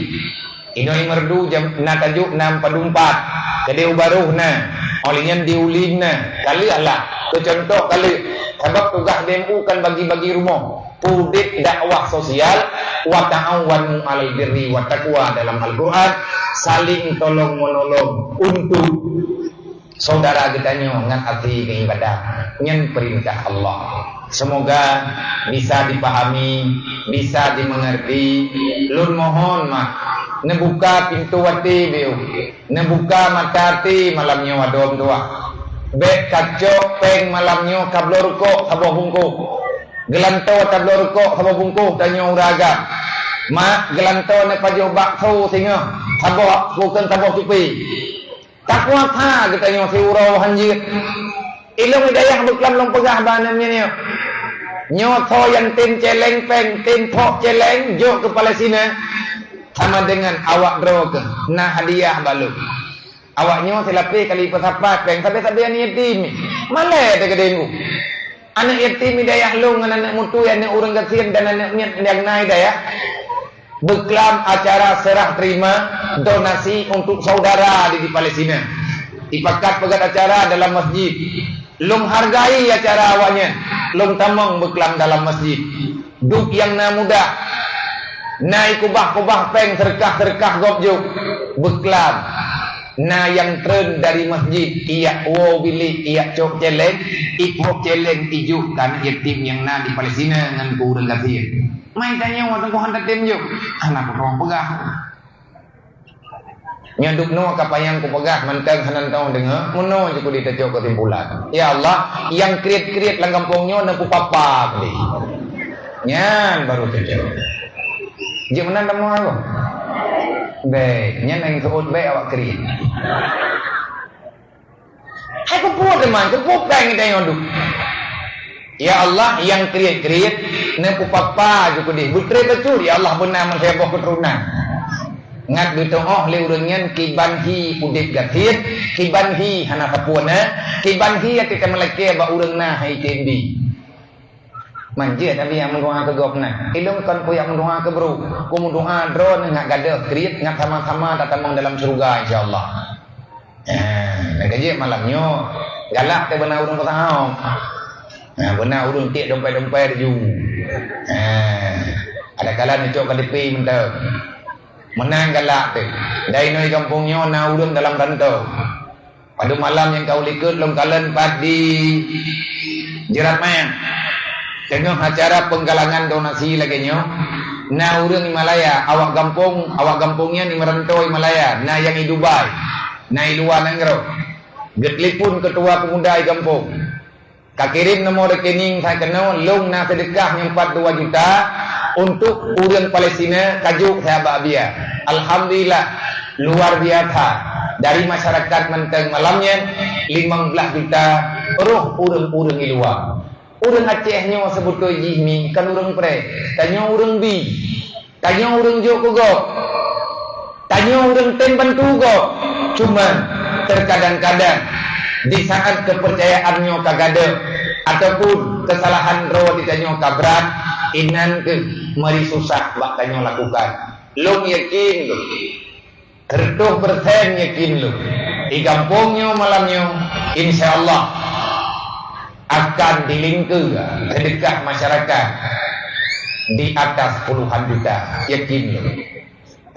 Inoe Meureudu jam na tajok nam padub pat. Keudeh u Barôh na. Óh lheueh nyan di Ulim na. Ka lheueh lah. Keu cuntoh ka lheueh. Sabab tugaih B M U kan bagi-bagi rumoh. Peudeh dakwah sosial, "Wa ta'awanu 'alal birri wat taqwa" dalam Al-Quran, saling tolong-menolong untuk syedara geutanyoe ngon até keu iébadat, nyan peurintah Allah. Seumoga bisa dipahami, bisa dimeungeurti. Lôn mohon mak, neubuka pintoe até beuh, neubuka mata até malam nyoe, adom tuah. Bék kacok péng malam nyoe kabloe rukok saboh bungkôh. Geulantoe tabloe rukok saboh bungkôh tanyoe ureuëng agam. Mak, geulantoe neupajoh bakso singoh saboh, bukon saboh cupi. Tapuasa geutanyoe siuroe han jeuet. Ilôn hidayah beuklam lôn peugah bak aneuk miet nyoe. Nyoe soe nyang tem celeng péng, tem phok celeng jok keu Palestina, sama dengan awak droe keuh na hadiah bak lôn. Awak nyoe silapeh kali peusapat péng sabe-sabe aneuk yatim. Malée teukeudeh ngu. Aneuk yatim hidayah lôn ngon aneuk mutui, aneuk ureuëng gasien dan aneuk miet nyang na hidayah. Beuklam acara serah terima donasi untuk saudara di, di Palestina. Ipakat peugét acara dalam masjid. Lôn hargai acara awaknyan. Lôn tamong beuklam dalam masjid. Duek nyang na mudah. Na ikubah-kubah péng seureukah-seureukah gob jok. Beuklam. Na nyang treun dari masjid, ijak woe bilék, ijak cok celeng, iphok celeng ijok keu aneuk yatim nyang na di Palestina ngon keu ureuëng gasien. Mai tanyoe teungku han tatem jok, hana peue peugah. Nyoe dubnoe ka panyang kupeugah mantong hana teudeungoe, meunoe jih kudeh tacok keusimpulan. Ya Allah, nyang kriet-kriet lam gampông nyoe neupeupapa kudeh. Nyan baru tujoh. Jeuet meunan lam nuha kah? Bèk, nyan nyang seuôt bèk awak kriet. Hai keupeue teuma, keupeue péng geutanyoe duek? Ya Allah, nyang kriet-kriet, neupeupa-pa ju keudeh, beutrép bacut, ya Allah, beuna meusaboh keuturonan. Ngat geuteuôh lé ureuëng nyan kiban hi udép gasien, kiban hi hana sapeue na, kiban hi até teumeulakée bak ureuëng na hai T M B. Manjeuet Nabi nyang meudoa keu gobnyan. Ilôn kon kujak meudoa keu brôk. Kumeudoa droeneuh ngat gadôh kriet ngat sama-sama tatamong dalam syeuruga, insya Allah. Nah, nyang ka jeuet malam nyoe, galak teuh beuna ureuëng peusahoe. Nah, beuna ureuëng tiek dompet-dompet ju. Nah, ada kala neucok K T P mantong. Meunan galak teuh. Dari noe gampông nyoe na ureuëng dalam rantau. Padub malam nyang ka u likot lôn kalon pat di Jeurat Mayang. Teungoh acara penggalangan donasi lagée nyoe, na ureuëng i Malaya, awak gampông, awak gampông nyan i meurantau i Malaya, na nyang i Dubai, na i luwa nanggroe. Geutelepon keutua peumuda i gampông. Ka kirém nomor rekening sai keunoe, lôn na seudeukah nyoe pat dua juta untuk ureuëng Palestina ka jok sahabat Abia. Alhamdulillah, luar biasa. Dari masyarakat mantong malam nyan, limong blaih juta roh ureuëng-ureuëng i luwa. Ureuëng Aceh nyoe seubeutôi jih nyoe kon ureuëng preh, tanyoe ureuëng bi. Tanyoe ureuëng jok keu gob. Tanyoe ureuëng tem bantu gob. Cuman, terkadang-kadang, di saat keupeurcayaan nyoe ka gadôh, ataupun keusalahan droe di tanyoe ka brat, inan kheueh meuri susah bak tanyoe lakukan. Lôn yakin kheueh, seureutôh persen yakin lôn, di gampông nyoe malam nyoe, insya Allah, akan dilingkeue seudeukah masyarakat di atas puluhan juta, yakin lôn.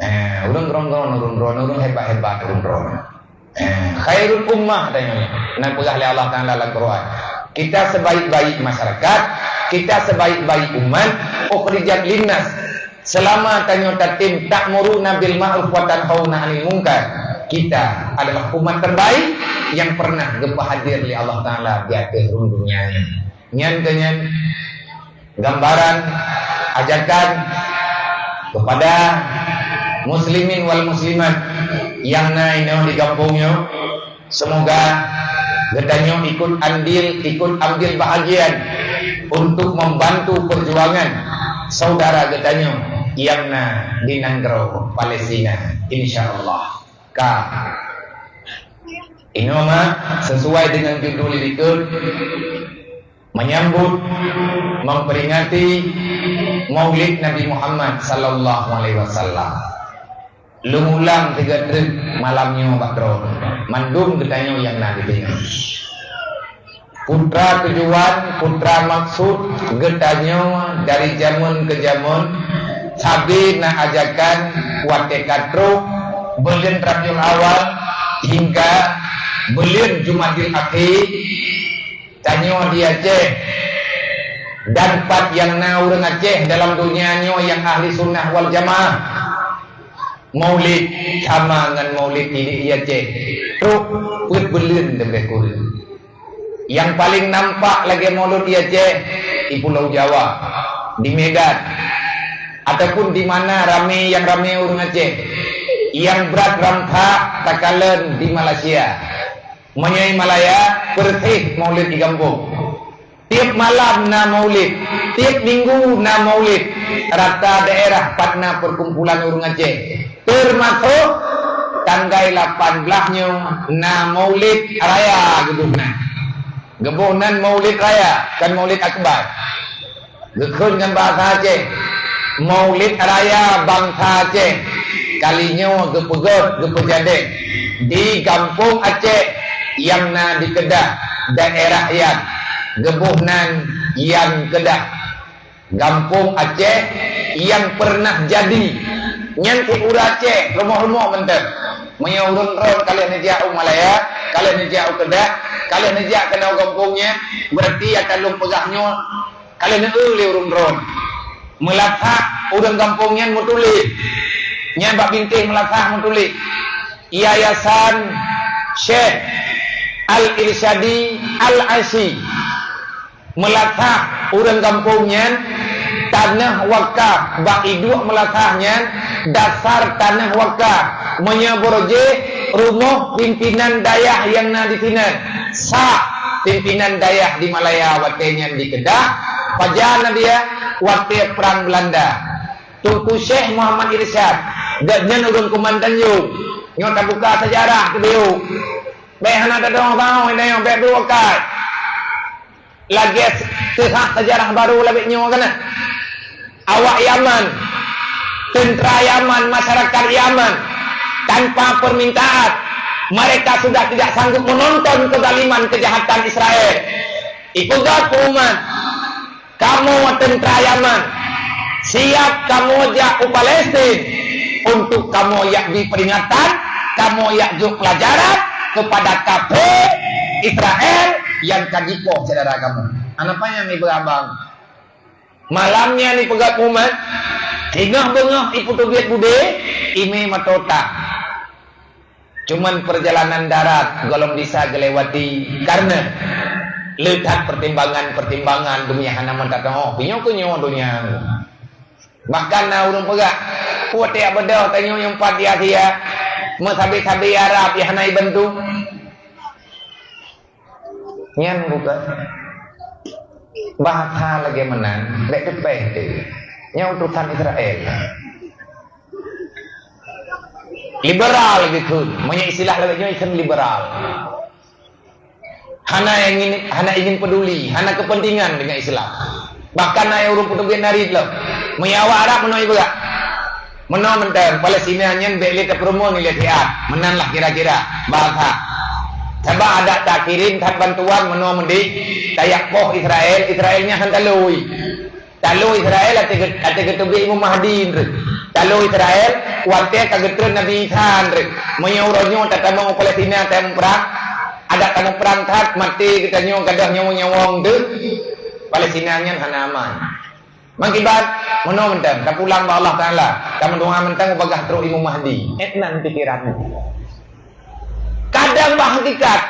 Eh, ureuëng droen-droen, ureuëng droen, ureuëng hebat-hebat, ureuëng droen. Eh, khairul ummah, tanyoe na peugah lé Allah Taala lam Quran. Kita sebaik-baik masyarakat, kita sebaik-baik umat, ukhrijat linnas. Selama tanyoe tatem ta'muruna bil ma'ruf wa tanhauna 'anil munkar, kita adalah umat terbaik yang pernah geupeuhadir lé Allah Taala di ateueh rhueng dunia nyoe. Nyan keuh nyan gambaran ajakan kepada muslimin wal muslimat nyang na inoe di gampông nyoe. Semoga geutanyoe ikut andil, ikut ambil bahagian untuk membantu perjuangan saudara geutanyoe nyang na di nanggroe Palestina, insya Allah. Ka. Inoe ma, sesuai dengan judul likot, menyambut, memperingati Maulid Nabi Muhammad sallallahu alaihi wasallam. Lôn ulang sigoe treuk malam nyoe bak droe, mandum geutanyoe nyang na di binèh. Peue teuma tujuan, peue teuma maksud geutanyoe dari jameun keu jameun, sabe na ajakan watèe ka trok buleuen Rabiul Awal hingga buleuen Jumadil Akhir, tanyoe di Aceh dan pat nyang na ureuëng Aceh dalam donya nyoe nyang ahli sunnah wal jamaah. Maulid sama ngon maulid di Aceh, trok peuet buleuen leubeh kureueng. Nyang paleng nampak lagèe maulid di Aceh, di Pulo Jawa, di Medan, ataupun di mana ramè nyang ramè ureuëng Aceh. Nyang brat rampak takalon di Malaysia. Meunyoe Malaya, peureusèh maulid di gampông. Tiep malam na maulid, tiep minggu na maulid, rata daerah pat na perkumpulan ureuëng Aceh. Teumasok tanggai lapan blaih nyoe na maulid raya geuboh nan. Geuboh nan maulid raya, kon maulid akbar. Geukheun ngon bahasa Aceh, Maulid Raya Bansa Aceh. Kali nyoe geupeugöt, geupeujadèh di gampông Aceh nyang na di Kedah, daerah Yan, geuboh nan Yan Kedah. Gampông Aceh nyang pernah jadi. Nyan cit ureuëng Aceh, rumoh-rumoh mantong. Meunyoe ureuëng droen ka lheueh neujak u Malaya, ka lheueh neujak u Kedah, ka lheueh neujak keunoe gampông nyan, berarti nyang ka lôn peugah nyoe ka lheueh neueu lé ureuëng droen. Meulasah ureuëng gampông nyan meutuléh. Nyan bak bintéh meulasah meutuléh, Yayasan Syekh Al-Irsyadi Al-Asyi. Meulasah ureuëng gampông nyan Tanah wakaf bak iduek meulasah nyan dasar tanah wakaf. Meunyoe boro jih rumoh pimpinan dayah nyang na disinan, sah pimpinan dayah di Malaya watée nyan dikedah. Pajan na dia? Watée prang Belanda. Teungku Syekh Muhammad Irsyad, gobnyan ureuëng Kuman Tanjong. Nyoe tabuka sejarah teubieu. Bék hana tadong sahoe, bék beureukat. Lagée teuhah sejarah barô lagée nyoe kana. Awak Yaman, tentera Yaman, masyarakat Yaman, tanpa permintaan, mereka sudah tidak sanggup menonton kezaliman kejahatan Israel. Ipeugah keu umat, "Kamoe tentera Yaman, siap kamoe jak u Palestin untuk kamoe jak bri peringatan, kamoe jak jok pelajaran kepada kafé Israel nyang ka jipoh syedara kamoe." Hana panyang ié beurabang. Malam nyan ipeugah keu umat, singoh beungoh ipeuteubiet budé, imé mata utak. Cuman perjalanan darat gohlom bisa geulewati kareuna le that pertimbangan-pertimbangan donya hana meutateuoh. Pinyoe keu nyoe donya. Bahkan na ureuëng peugah, "Peue tiek beudôh tanyoe nyang pat di Asia, meusabe-sabe Arab nyang hana ibantu." Nyan bukan bahasa lagée meunan, bék teupéh teuh. Nyan utosan Israel. Liberal geukheun, meunyoe istilah lagée nyoe ikheun liberal. Hana ingin, hana ingin peduli, hana kepentingan dengan Islam. Bahkan na nyang ureuëng peuteubiet narit lom. Meunyoe awak Arab meunoe ipeugah. Meunoe mantong, Palestina nyan bék lé tapeurumoh nilai siat. Meunan lah kira-kira bahasa. Sabab adak takirém that bantuan meunoe meudik, tajak poh Israel, Israel nyan han talui. Talô Israel até ge-, até geuteubiet Imam Mahdi nreuh. Talô Israel watée ka geutrön Nabi Isa nreuh. Meunyoe uroe nyoe tatamong u Palestina tamong prang, adak tamong prang that maté geutanyoe gadôh nyawöng-nyawöng deuh, Palestina nyan hana aman. Meukiban meunoe mantong, tapulang bak Allah Taala, tameudoá mantong bagaih trok Imam Mahdi. Ék nan pikeran. Kadang bak hakikat,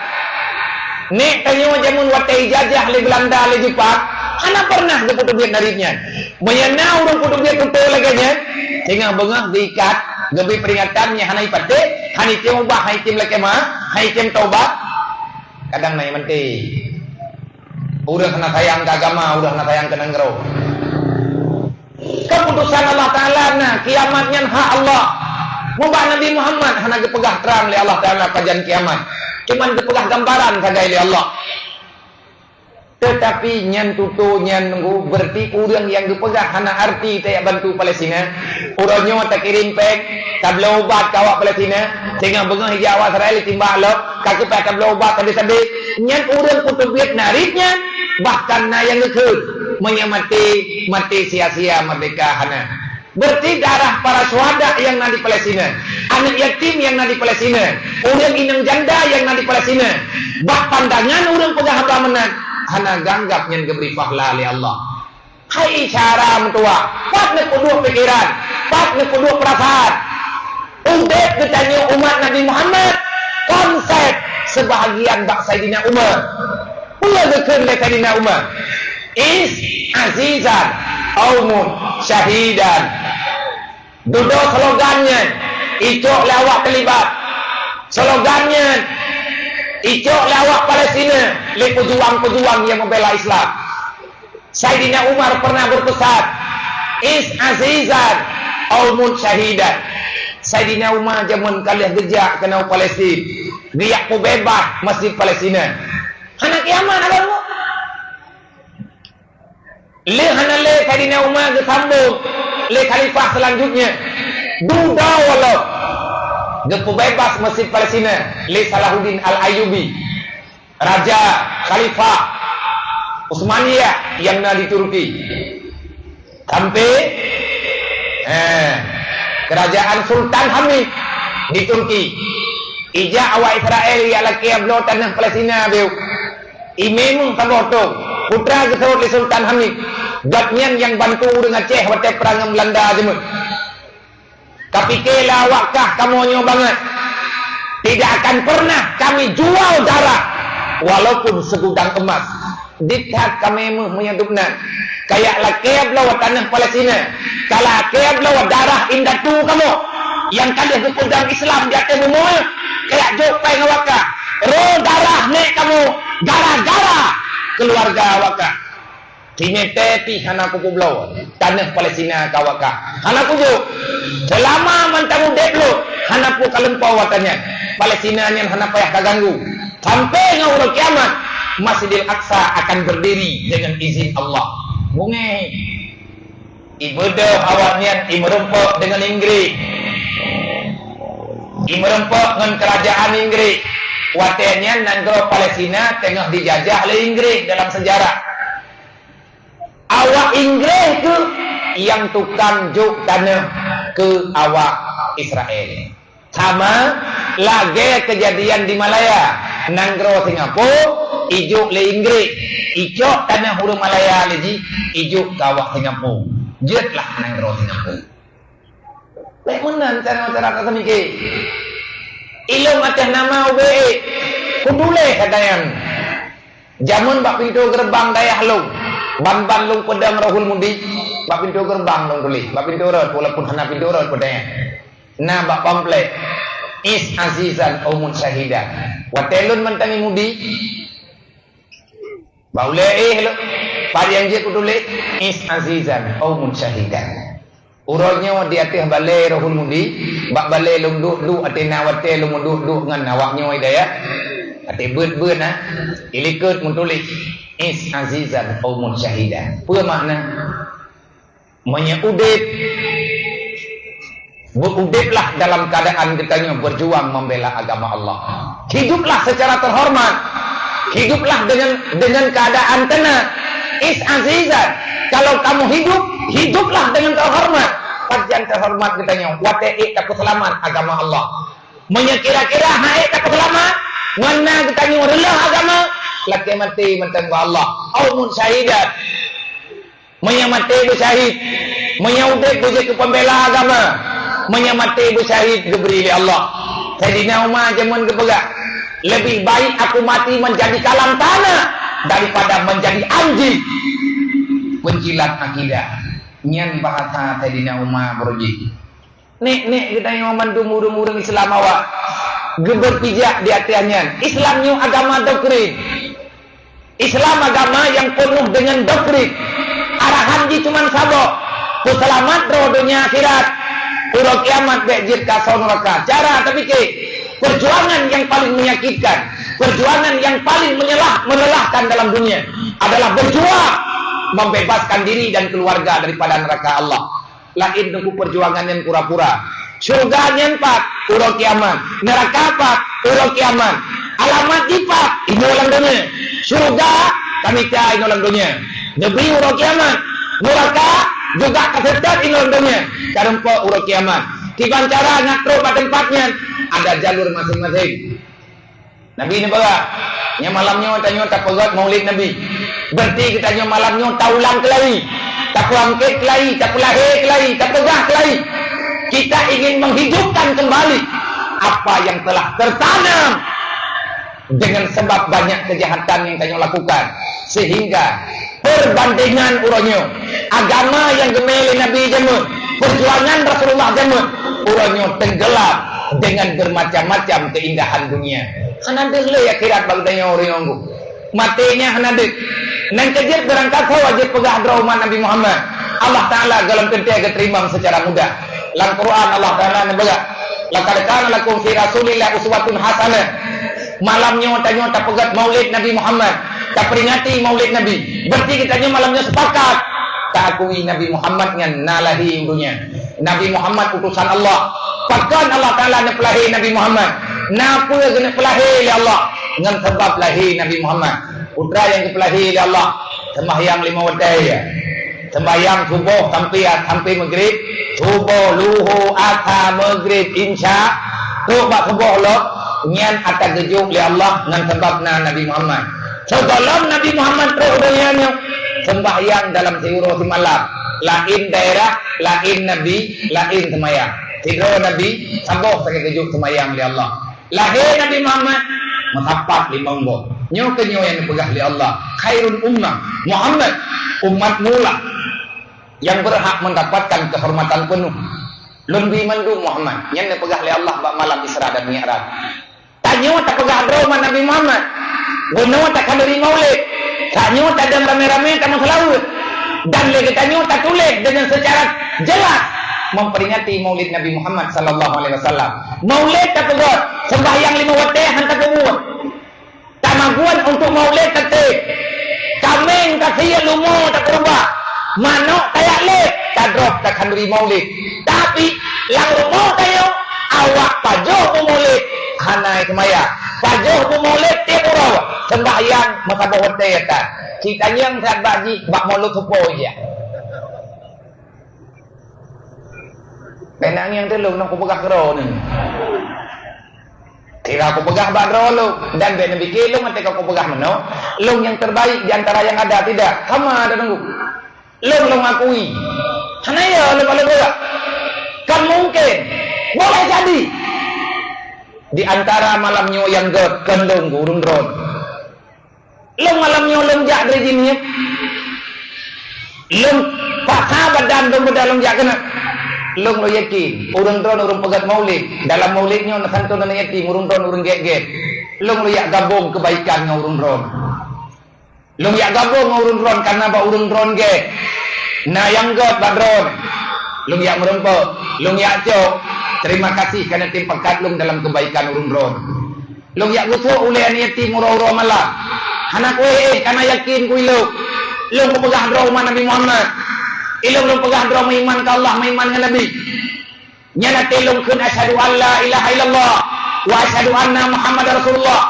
nék tanyoe jameun watée ijajah lé Beulanda, lé Jepang, hana pernah geupeuteubiet narit nyan. Meunyoe na ureuëng peuteubiet tutoe lagée nyan, singoh beungoh geuikat, geubri peringatan nyang hana ipatéh, hana item ubah, hana item lakée meu'ah, hana item taubat. Kadang na nyang manté. Ureuëng hana sayang keu agama, ureuëng hana sayang keu nanggroe. Keuputusan Allah Taala na, kiamat nyan hak Allah. Mubak Nabi Muhammad hana geupeugah trang lé Allah Taala pajan kiamat. Cuman geupeugah gambaran sagai lé Allah. Teutapi nyan tutoe nyan nunggu, berarti ureuëng nyang geupeugah hana arti tajak bantu Palestina. Uroe nyoe takirém péng, tabloe ubat keu awak Palestina, singoh beungoh ijak awak Israel itimbak lom, ka keupeue tabloe ubat sabe-sabe. Nyan ureuëng peuteubiet narit nyan, bahkan na nyang geukheun, meunyoe maté, maté sia-sia, merdeka hana. Berarti darah para syuhada nyang na di Palestina, aneuëk yatim nyang na di Palestina, ureuëng inong janda nyang na di Palestina, bak pandangan ureuëng peugah haba meunan, hana geuanggab nyan geubri pahala lé Allah. Hai cara meutuwah, pat neupeuduek pikeran, pat neupeuduek peurasaan. Udeb geutanyoe umat Nabi Muhammad konsep seubahagian bak Saidina Umar. Peue geukheun lé Saidina Umar? "Is azizan, au mut syahidan." Dudoe slogan nyan, icok lé awak teulibat. Slogan nyan, icok lé awak Palestina, lé peujuang-peujuang nyang meubela Islam. Saidina Umar pernah berpesan, "Is azizan, au mut syahidan." Saidina Umar jameun ka lheueh geujak keunoe Palestina, geujak peubeubaih Mesjid Palestina. Hana kiamat, hana rumoh. Lheueh hana lé Saidina Umar geusambong lé khalifah seulanjutnya. Dudoe lom geupeubeubaih Mesjid Palestina lé Salahuddin Al-Ayyubi, raja khalifah Utsmaniyah nyang na di Turki. Sampai, eh, kerajaan Sultan Hamid di Turki. Ijak awak Israel jak lakée bloe tanah Palestina beu. Imé meuh saboh tông, putra geuseurot lé Sultan Hamid. Gobnyan nyang bantu ureuëng Aceh watée prang ngon Beulanda jameun. Kapike lé awak kah kamoe nyoe bangai. Tidak akan pernah kami jual darah walaupun segudang emas. Dit that kamoe meuh meunyoe dum nan. Kayak lakée bloe taneuh Palestina. Ka lakée bloe darah indatu kamoe nyang ka lheueh geupeudong Islam di ateueh bumoe. Kayak jok pai ngon awak kah. Roh darah nek kamoe gara-gara keuluwarga awak kah. Simeté pih hana kupeubloe taneuh Palestina keu awak kah. Hana kujok. Seulama mantong udeb lôn, hana peue ka lumpoe watée nyan. Palestina nyan hana payah kaganggu. Sampai ngon uroe kiamat, Masjidil Aqsa akan berdiri dengan izin Allah. Bungéh. Ibeudôh awaknyan imeureumpok deungon Inggris. Imeureumpok ngon keurajaan Inggris. Watée nyan nanggroe Palestina teungoh dijajah lé Inggris dalam sejarah. Awak Inggris tu nyang tukang jok taneuh keu awak Israel. Sama lagée keujadian di Malaya, nanggroe Singapura ijok lé Inggris, icok taneuh ureuëng Malaya lé jih ijok keu awak Singapura. Jeuet lah nanggroe Singapura. Bék meunan cara-cara ka seumiké. Ilong ateueh nama ubé, kutuléh kata nyan. Jameun bak pintoe geureubang dayah lôn, ban-ban lôn peudong Rohul Mudi, bak pintoe geureubang lôn tuléh, bak pintoe rot, walaupun hana pintoe rot peudong. Na bak pamflet, "Is azizan au munsyahidan." Watée lôn mantong i Mudi, bak ulée éh lôn, pat nyang jeuet kutuléh, "Is azizan au munsyahidan." Uroe nyoe di ateueh balée Rohul Mudi, bak balée lôn duek-duek ateueh na watée lôn meuduek-duek ngon awak nyoe dayah. Ateueh beuet-beuet na, ilikot meutuléh, "Is azizan au munsyahidan." Peue makna? Meunyoe udeb, beuudeblah dalam keadaan geutanyoe berjuang membela agama Allah. Hiduplah secara terhormat. Hiduplah dengan, dengan keadaan tenang. Is azizan. Kalau kamu hidup, hiduplah dengan terhormat. Pajan terhormat geutanyoe, watée ék tapeuseulamat agama Allah. Meunyoe kira-kira han ék tapeuseulamat, ngon na geutanyoe reuloh agama, lakée maté mantong bak Allah. Au munsyahidan. Meunyoe maté beusyahid, meunyoe udeb beujeuet keu peumbela agama, meunyoe maté beusyahid geubri lé Allah. Saidina Umar jameun geupeugah, "Lebih baik aku mati menjadi kalang tanah daripada menjadi anjing penjilat akidah." Nyan bahasa Saidina Umar beureuji. Nek-nek geutanyoe mandum ureuëng-ureuëng Islam awak geubeupijak di ateueh nyan. Islam nyoe agama doktrin. Islam agama nyang peunuh deungon doktrin. Arahan jih cuma saboh. Peuseulamat droe donya akhirat. Uroe kiamat bék jeuet keu asoe nuraka. Cara tapike, perjuangan yang paling menyakitkan, perjuangan yang paling menyelah, melelahkan dalam dunia adalah berjuang membebaskan diri dan keluarga daripada neraka Allah. Laén teungku perjuangan nyan pura-pura. Syeuruga nyan pat uroe kiamat, neuraka pat uroe kiamat. Alamat jih pat inoe lam donya. Syeuruga ka mita inoe lam donya. Neubri uroe kiamat, neuraka juga ka seutôt inoe lam donya. Ka rumpok uroe kiamat. Kiban cara ngat trok bak teumpat nyan, ada jalur maséng-maséng. Nabi neupeugah, nyan malam nyoe tanyoe tapeugét Maulid Nabi. Berarti geutanyoe malam nyoe taulang keulai, tapeuangkét keulai, tapeulahé keulai, tapeugah keulai. Kita ingin menghidupkan kembali apa yang telah tertanam dengan sebab banyak kejahatan yang tanyoe lakukan, sehingga perbandingan uroe nyoe, agama nyang geumé lé Nabi jameun, perjuangan Rasulullah jameun, uroe nyoe tenggelam dengan bermacam-macam keindahan dunia. Hana deuh lé akhirat bak geutanyoe ureuëng nyoe. Maté nyan hana deuh. Nyan keuh jeuet beurangkat ho wajéb peugah droe umat Nabi Muhammad. Allah Taala gohlom teuntée geuteurimong secara mudah. Lam Quran Allah Taala neupeugah, "Laqad kana lakum fi Rasulillah uswatun hasanah." Malam nyoe tanyoe tapeugét Maulid Nabi Muhammad, tapeuringati Maulid Nabi. Berarti geutanyoe malam nyoe sepakat taakui Nabi Muhammad nyan na lahé u donya. Nabi Muhammad utosan Allah. Pakon Allah Taala neupeulahé Nabi Muhammad? Na peue geuneuk peulahé lé Allah ngon sabab lahé Nabi Muhammad? Putra nyang geupeulahé lé Allah, sembahyang lima watée. Sembahyang suboh sampai, sampai maghrib, suboh, luho, asa, maghrib, isya, trok bak suboh lom, nyan ata geujok lé Allah ngon sabab na Nabi Muhammad. Sigohlom Nabi Muhammad trok u donya nyoe, sembahyang dalam siuroe simalam, laén daerah, laén nabi, laén sembahyang. Sidroe Nabi, saboh sagai geujok sembahyang lé Allah. Lahé Nabi Muhammad, Meusapat limong boh. Nyoe keuh nyoe nyang geupeugah lé Allah, "Khairul ummah, Muhammad, umat mula yang berhak mendapatkan kehormatan penuh." Lôn bri mandum Muhammad, nyan neupeugah lé Allah bak malam Isra dan Mi'raj. Tanyoe tapeugah droe umat Nabi Muhammad. Bunoe takhanduri maulid. Tanyoe tadong ramé-ramé tameuseulaweuet. Dan lé geutanyoe tatuléh deungon seucara jelas memperingati Maulid Nabi Muhammad sallallahu alaihi wasallam. Maulid tapeugah, sembahyang lima watée han tapeubuet. Tamaguan untuk maulid teuntée. Kaméng tasie lumo takeurubah. Manok tayak lé, tadrob takhanduri maulid. Tapi, lam rumoh tanyoe, awak pajoh beumaulid, hana seumayang. Pajoh beumaulid tieb uroe, sembahyang meusaboh watée that. Ci tanyong that bak jih, bak mulod soe po jak. Peunanyong teuh lôn, nyoe kupeugah keudroe nyoe. Sira kupeugah bak droe lôn, dan bék neupike lôn watée ka kupeugah meunoe, lôn nyang terbaik di antara yang ada, tidak. Sama ada nunggu. Lôn, lôn akui. Hana ya lôn, lôn peugah. Kan mungkin. Boleh jadi. Di antara malam nyoe nyang gét, kon lôn, ureuëng droe. Lôn malam nyoe lôn jak dari jih niet. Lôn paksa badan lôn beuda lôn jak keunoe. Lôn, lôn yakin, ureuëng droe ureuëng peugét maulid. Dalam maulid nyoe na santonan yatim, ureuëng droe ureuëng gét-gét. Lôn, lôn jak gabong kebaikan ngon ureuëng droe. Lôn jak gabong ngon ureuëng droe karena bak ureuëng droe gét. Na nyang gét bak droe. Lôn jak meureumpok, lôn jak cok. Terima kasih karena tim pekat lôn dalam kebaikan ureuëng droe. Lôn jak geutrok ulée aneuk yatim uroe-uroe malam. Hana kuéh-éh, kana yakin kuilok. Lôn kupeugah droe umat Nabi Muhammad. Ilôn lôn peugah droe meuiman keu Allah, meuiman ngon Nabi. Nyan até lôn kheun, "Asyhadu an la ilaha illallah wa asyhadu anna Muhammadar Rasulullah."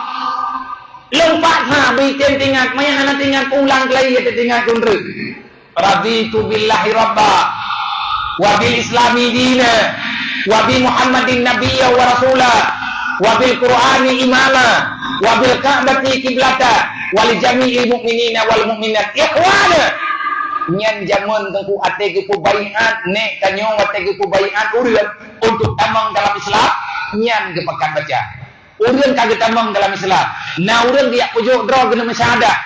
Lôn paksa bri tem teuingat, meunyo hana teuingat, ulang keulai ya teuingat keu treuk. Raditu billahi rabba, wa bil islami dina, wa bi Muhammadin nabiyya wa rasula, wa bil Qur'ani imama, wa bil Ka'bati qiblata, wa li jami'il mu'minina wal mu'minat ikhwana. Nyan jameun teungku até geupeubaiat, nék tanyoe watée geupeubaiat ureuëng untuk tamong dalam Islam, nyan geupakat baca. Ureuëng ka geutamong dalam Islam, na ureuëng geujak peujok droe keuneuk meusyahadat.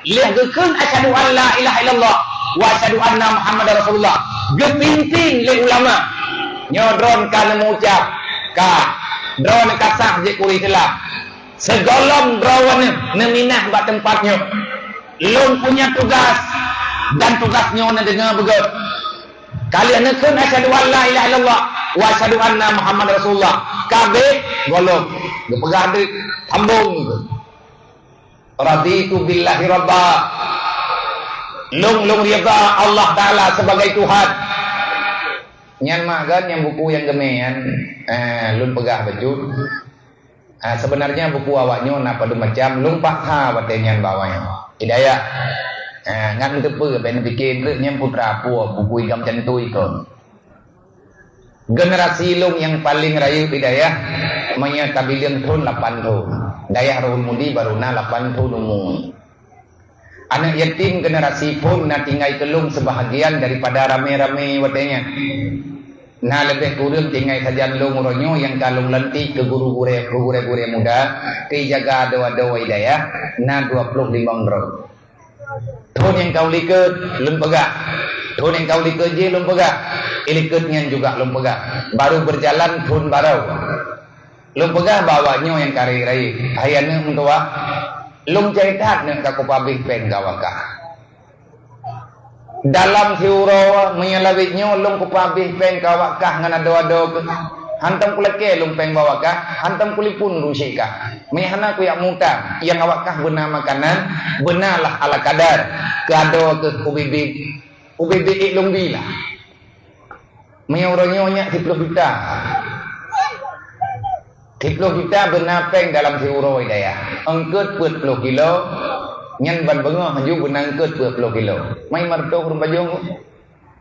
Lheueh geukheun, "Asyhadu an la ilaha illallah wa asyhadu anna Muhammadar Rasulullah." Geupimpin lé ulama. Nyoe droe ka neumeucap, ka. Droe ka sah jeuet keu ureuëng Islam. Sigohlom droe neuminah bak teumpat nyoe. Lôn punya tugas, dan tugas nyoe neudeungoe beugét. Ka lheueh neukheun, "Asyhadu an la ilaha illallah wa asyhadu anna Muhammadar Rasulullah." Ka bék, gohlom. Geupeugah deuek, sambong. "Raditu billahi rabba." Lôn, lôn rida Allah Taala sebagai Tuhan. Nyan mah kan nyang buku nyang geumé nyan, eh, lôn peugah bacut. Ah, sebenarnya buku awak nyoe na padum macam, lôn paksa watée nyan bak awak nyoe. Hidayah. Ah, ngat teupeue, bék neupike treuk nyan putra apui, buku igam cantui kon. Generasi lôn nyang paleng rayeuk Hidayah, meunyoe tabileung thon lapan thon. Dayah Rohul Mudi baru na lapan thon umu. Aneuk yatim generasi phon na tinggai keu lôn seubahagian daripada ramé-ramé watée nyan. Na leubeh kureueng tinggai sajan lôn uroe nyoe nyang ka lôn lantik keu guru gurée, keu gurée-gurée muda, keu jaga adoe-adoe Hidayah, na dua ploh limong droe. Thon nyang ka likot lôn peugah. Thon nyang ka likot jih lôn peugah. Ilikot nyan juga lôn peugah. Baru berjalan thon barô. Lôn peugah bak awak nyoe nyang ka rayeuk-rayeuk, "Hai aneuk meutuwah, lôn cai that neuk ka kupabéh péng keu awak kah. Dalam siuroe meunyoe lawét nyoe lôn kupabéh péng keu awak kah ngon adoe-adoe keuh. Hantom kulakée lôn péng bak awak kah, hantom kulipun lôn syik kah. Meunyoe hana kuyak mutang, nyang awak kah beuna makanan, beunalah ala kadar, keu adoe keuh ubit-bit, ubit-bit ék lôn bi lah." Meunyoe uroe nyoe nyak siploh juta. Siploh juta beuna péng dalam siuroe Hidayah. Eungkot peuet ploh kilo, nyan ban beungoh laju beuna eungkot peuet ploh kilo. Mai meureutoh ureuëng bajong.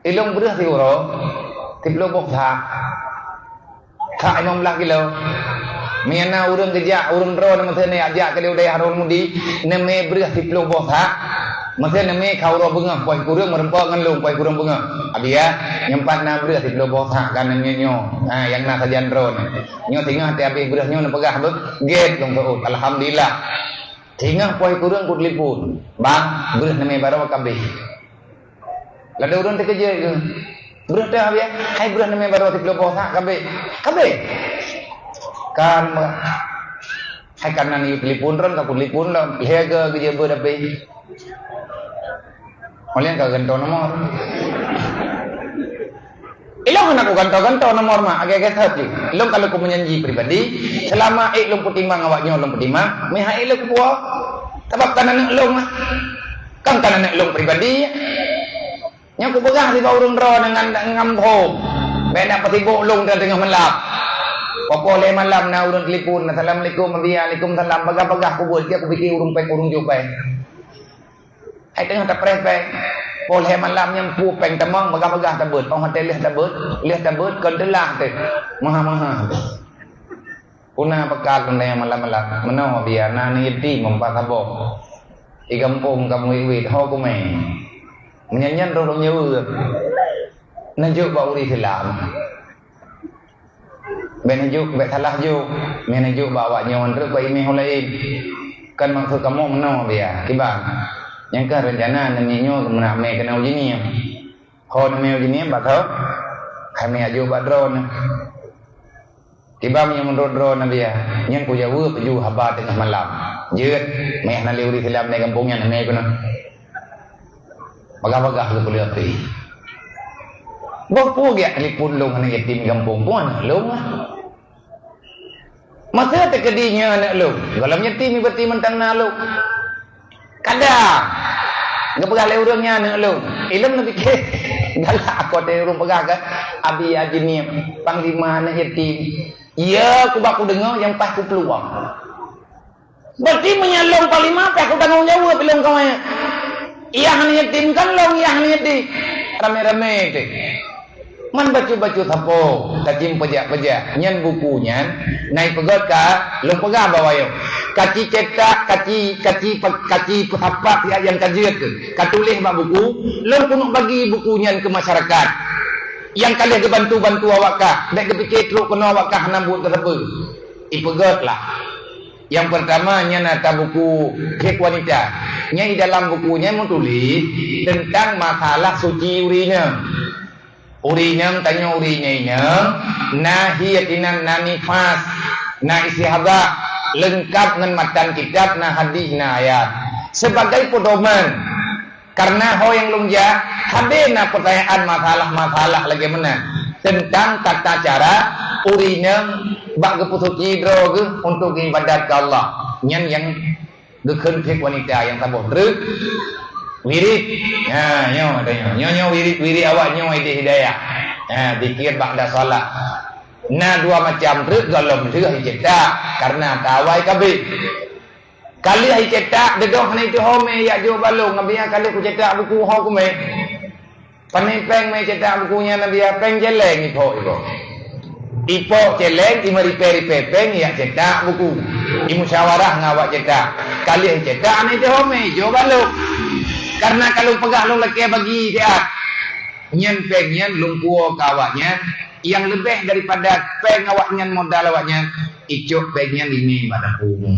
Ilôn breueh siuroe, siploh boh sak. Sak limong blaih kilo. Meunyoe na ureuëng geujak, ureuëng droe na meuteunee jak keu di Hidayah Rohul Mudi, neumé breueh siploh boh sak. Masa neumé kha uroe beungoh, poh kureueng meureumpok ngon lôn, poh kureueng beungoh. Abi ya, nyoe pat na breueh siplôh boh sak ka neumé nyoe. Ha, nyang na sajan droe nyoe. Nyoe singoh teuhabéh breueh nyoe neupeugah beuh, gét lôn seuôt. Alhamdulillah. Singoh poh kureueng kutelepon. Bang, breueh neumé baroe ka abéh. Ladôm ureuëng teukeujot keuh. Breueh teuh, ya. Hai breueh neumé baroe siplôh boh sak ka abéh. Ka abéh. Kan, hai ka na yue telepon droen, ka kutelepon lom. Lhée geu geujeuet beuet abéh. Oleh ka gantoe nomor. Ilong hana kugantoe-gantoe nomor mak, agak-agak sahaja. Ilong kalau ku menyanyi pribadi, selama ék lôn peutimang awak nyoe lôn peutimang, meuhai lôn kupuo. Sabab kan aneuk lôn lah. Kan kan aneuk lôn pribadi. Nyoe kupeugah sibak ureuëng droe ngon, ngon boh. Bék nak peusibok lôn dan teungoh malam. Poh lhée malam na ureuëng telepon, "Assalamualaikum, Abi." "Waalaikumsalam." Bagah-bagah kubuet, siap kupike ureuëng péng, ureuëng jok péng. Hai teungoh tapreh péng. Poh lhée malam nyang pu péng tamong, bagah-bagah tabeuet. Oh, watée lheueh tabeuet, lheueh tabeuet, kon teulah teuh. Maha-maha teuh. Puna peugah keuneuk malam-malam, meunoe biya na aneuk yatim meupat saboh. Di gampông ka meuwét-wét, ho kumé. Meunyan-nyan roh lom nyoe. Neujok bak ureuëng Islam. Bék neujok, bék salah jok. Meuneujok bak awak nyoe, treuk bak imeum laén. Kan maksud kamoe meunoe biya, kiban. Nyang ka reuncana neumé nyoe meunak mé keunoe uji niem. Ho neumé uji niem bak tho, hai mé ajok bak droeneuh. Kiban nyang meunurot droeneuh biya, nyang kujaweueb ju haba teungoh malam. Jeuet, mé hana lé ureuëng Islam di gampông nyan, mé keunoe. Bagah-bagah keu peuleueh api. Boh peue geujak telepon lôn aneuk yatim gampông, peue aneuk lôn lah. Masa teukeudi nyoe aneuk lôn, gohlom yatim berarti mantong na lôn. Kadang geupeugah lé ureuëng nyan aneuk lôn. Ilôn neupike galak, aku teu ureuëng peugah kan, Abi Haji Mim, panglima aneuk yatim. Ya, kubak kudeungoe nyang paih kuplueng. Berarti meunyoe lôn panglima, pih aku tanggong jaweueb lôn kawai. Yah aneuk yatim kan lôn, yah aneuk yatim. Ramé-ramé teuh. Man bacut-bacut sapo, kaci peujak-peujak. Nyan buku nyan, na ipeugét ka lôn peugah bak awak nyoe. Kaci cetak, kaci, kaci pe-, kaci peusapat siat nyang ka jeuet keuh. Ka tuléh bak buku, lôn keuneuk bagi buku nyan keu masyarakat. Nyang ka lheueh geubantu-bantu awak kah, bék geupike trok keunoe awak kah hana buet keu sapeue. Ipeugét lah. Nyang peurtama nyan ata buku Fiqh Wanita. Nyan di dalam buku nyan meutuléh teuntang masalah suci ureuëng inong. Ureuëng inong tanyoe ureuëng inong, na hiet inan, na nifas, na istihadha, leungkab ngon matan kitab, na hadih, na ayat. Sebagai pedoman, karena ho nyang lôn jak, habéh na peutanyaan masalah-masalah lagée meunan teuntang tata cara ureuëng inong bak geupeusuci droe geuh untuk ibadat keu Allah. Nyan nyang geukheun Fiqh Wanita nyang saboh treuk. Wirid. Ha, nyoe, nyoe, nyoe, nyoe wirid, wirid awak nyoe di hidayah. Ha, zikir ba'da shalah. Na dua macam treuk, gohlom lheueh icetak, karena tawai kabeh. Ka lheueh icetak, deungoe hana iteuhomé, yak jok bak lôn, Nabi, ka lheueh kucetak buku ho kumé. Pane péng mé cetak buku nyan, Nabi, péng celeng ipok iko. Ipok celeng, imeuripée-ripée péng, yak cetak buku. Imusyawarah ngon awak cetak. Ka lheueh cetak, hana iteuhomé, jok bak lôn. Karena ka lôn peugah lôn lakée bagi siat. Nyan péng nyan lôn puwoe keu awak nyan, nyang leubeh daripada péng awak nyan, modal awak nyan, icok péng nyan imé bak dapur.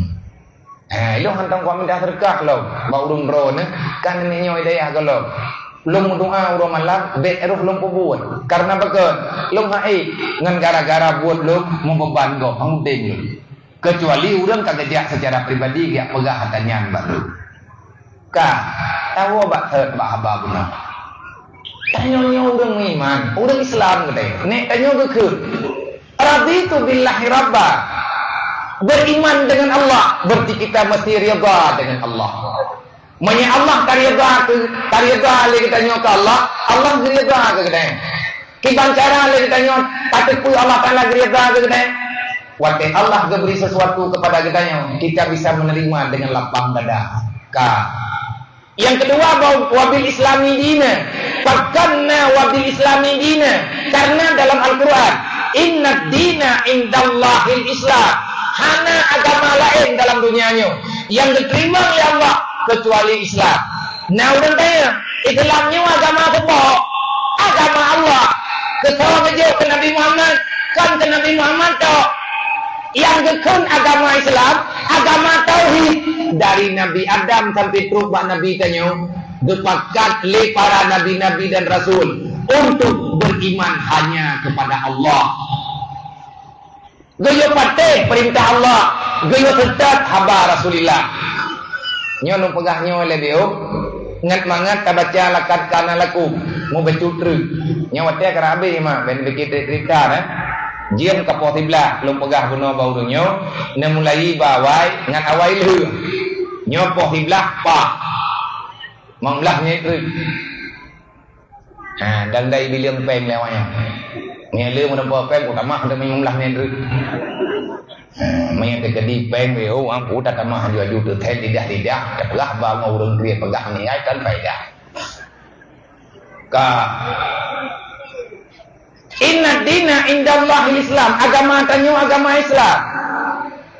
Eh, ilong hantom kuat mita seudeukah lom bak ureuëng droeneuh, kan nyoe hidayah gohlom. Lôn meudoá uroe malam, bék roh lôn peubuet. Karena pakon? Lôn hana ék ngon gara-gara buet lôn meubeban gob, hana udeb lôn. Kecuali ureuëng ka geujak secara pribadi geujak peugah ata nyan bak lôn. Ka, tawoe bak thot bak haba beuna. Tanyoe nyoe ureuëng meuiman, ureuëng Islam geutanyoe. Nek tanyoe geukheun, "Raditu billahi rabba." Beriman dengan Allah, berarti kita mesti rida dengan Allah. Meunyoe Allah ka rida keu, ka rida lé geutanyoe keu Allah, Allah geurida keu geutanyoe. Kiban cara lé geutanyoe tateupeue Allah Taala geurida keu geutanyoe? Watée Allah geubri sesuatu kepada geutanyoe, kita bisa menerima dengan lapang dada. Ka. Nyang keudua, ba-, wabil islami dina. Pakon na wabil islami dina? Karena dalam Al-Quran, "Inna dina indallahil Islam." Hana agama laén dalam dunia nyoe nyang geuteurimong lé Allah keucuali Islam. Na ureuëng tanya, Islam nyoe agama peue? Agama Allah. Keu soe geujok keu Nabi Muhammad? Kon keu Nabi Muhammad tok. Nyang geukheun agama Islam, agama tauhid. Dari Nabi Adam sampai trok bak Nabi tanyoe, geupakat lé para nabi-nabi dan rasul untuk beriman hanya kepada Allah. Geuyue patéh peurintah Allah, geuyue seutôt haba Rasulullah. Nyoe lôn peugah nyoe lé biôh, ngat mangat tabaca lakad kana lakum, mubacut treuk. Nyoe watée ka habéh mak, ben pikir cerita, eh. Jeuem ka poh siblaih, lôn peugah bunoe bak ureuëng nyoe, neumulai bak awai ngat awai lheueh. Nyoe poh siblaih pah. Limong blaih menit treuk. Ha, dan dai bileueng péng lé awak nyan. Meunyo le meureumpok péng, ku tamah untuk limong blaih menit treuk. Ha, meunyo teukeudi péng lé, oh, ampu tatamah aju-aju teuthét lidah-lidah, tapeugah bak ureuëng kriet peugah meninggai tan faedah. Ka. Inna dina indallahil Islam. Agama tanyoe agama Islam.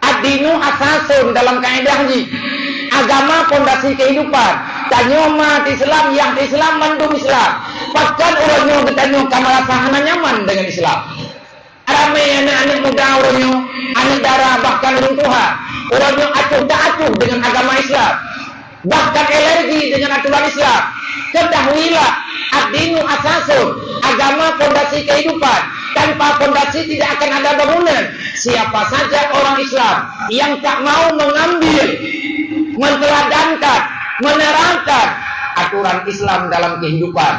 Ad-dinu asasun dalam kaedah jih. Agama pondasi kehidupan. Tanyoe mat Islam, nyang Islam mandum Islam. Pakon uroe nyoe geutanyoe ka meurasa hana nyaman deungon Islam. Ramé aneuëk-aneuëk muda uroe nyoe, aneuëk dara bahkan ureuëng tuha, uroe nyoe acuh tak acuh deungon agama Islam. Bahkan alergi dengan aturan Islam. Ketahuilah, ad-dinu asasun, agama pondasi kehidupan. Tanpa pondasi tidak akan ada bangunan. Siapa saja orang Islam yang tak mau mengambil, menteladankan, menerapkan aturan Islam dalam kehidupan,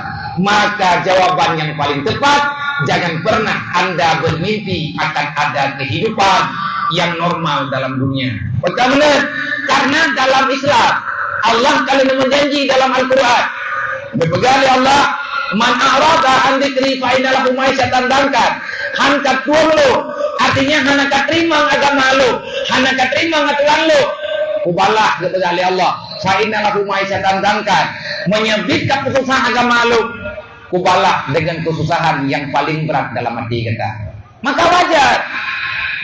maka jawaban yang paling tepat, jangan pernah anda bermimpi akan ada kehidupan yang normal dalam dunia. Bagaimana? Karena dalam Islam, Allah ka lheueh meujanji dalam Al-Quran. Geupeugah lé Allah, "Man a'rada an dzikri fa inna lahu ma'isyatan danka." Han ka tueng lôn, artinya hana ka teurimong agama lôn, hana ka teurimong aturan lôn. Kubalah, geupeugah lé Allah, "fa inna lahu ma'isyatan danka." Meunyo bit ka peususah agama lôn, kubalah dengan kesusahan yang paling berat dalam hati gata. Maka wajar,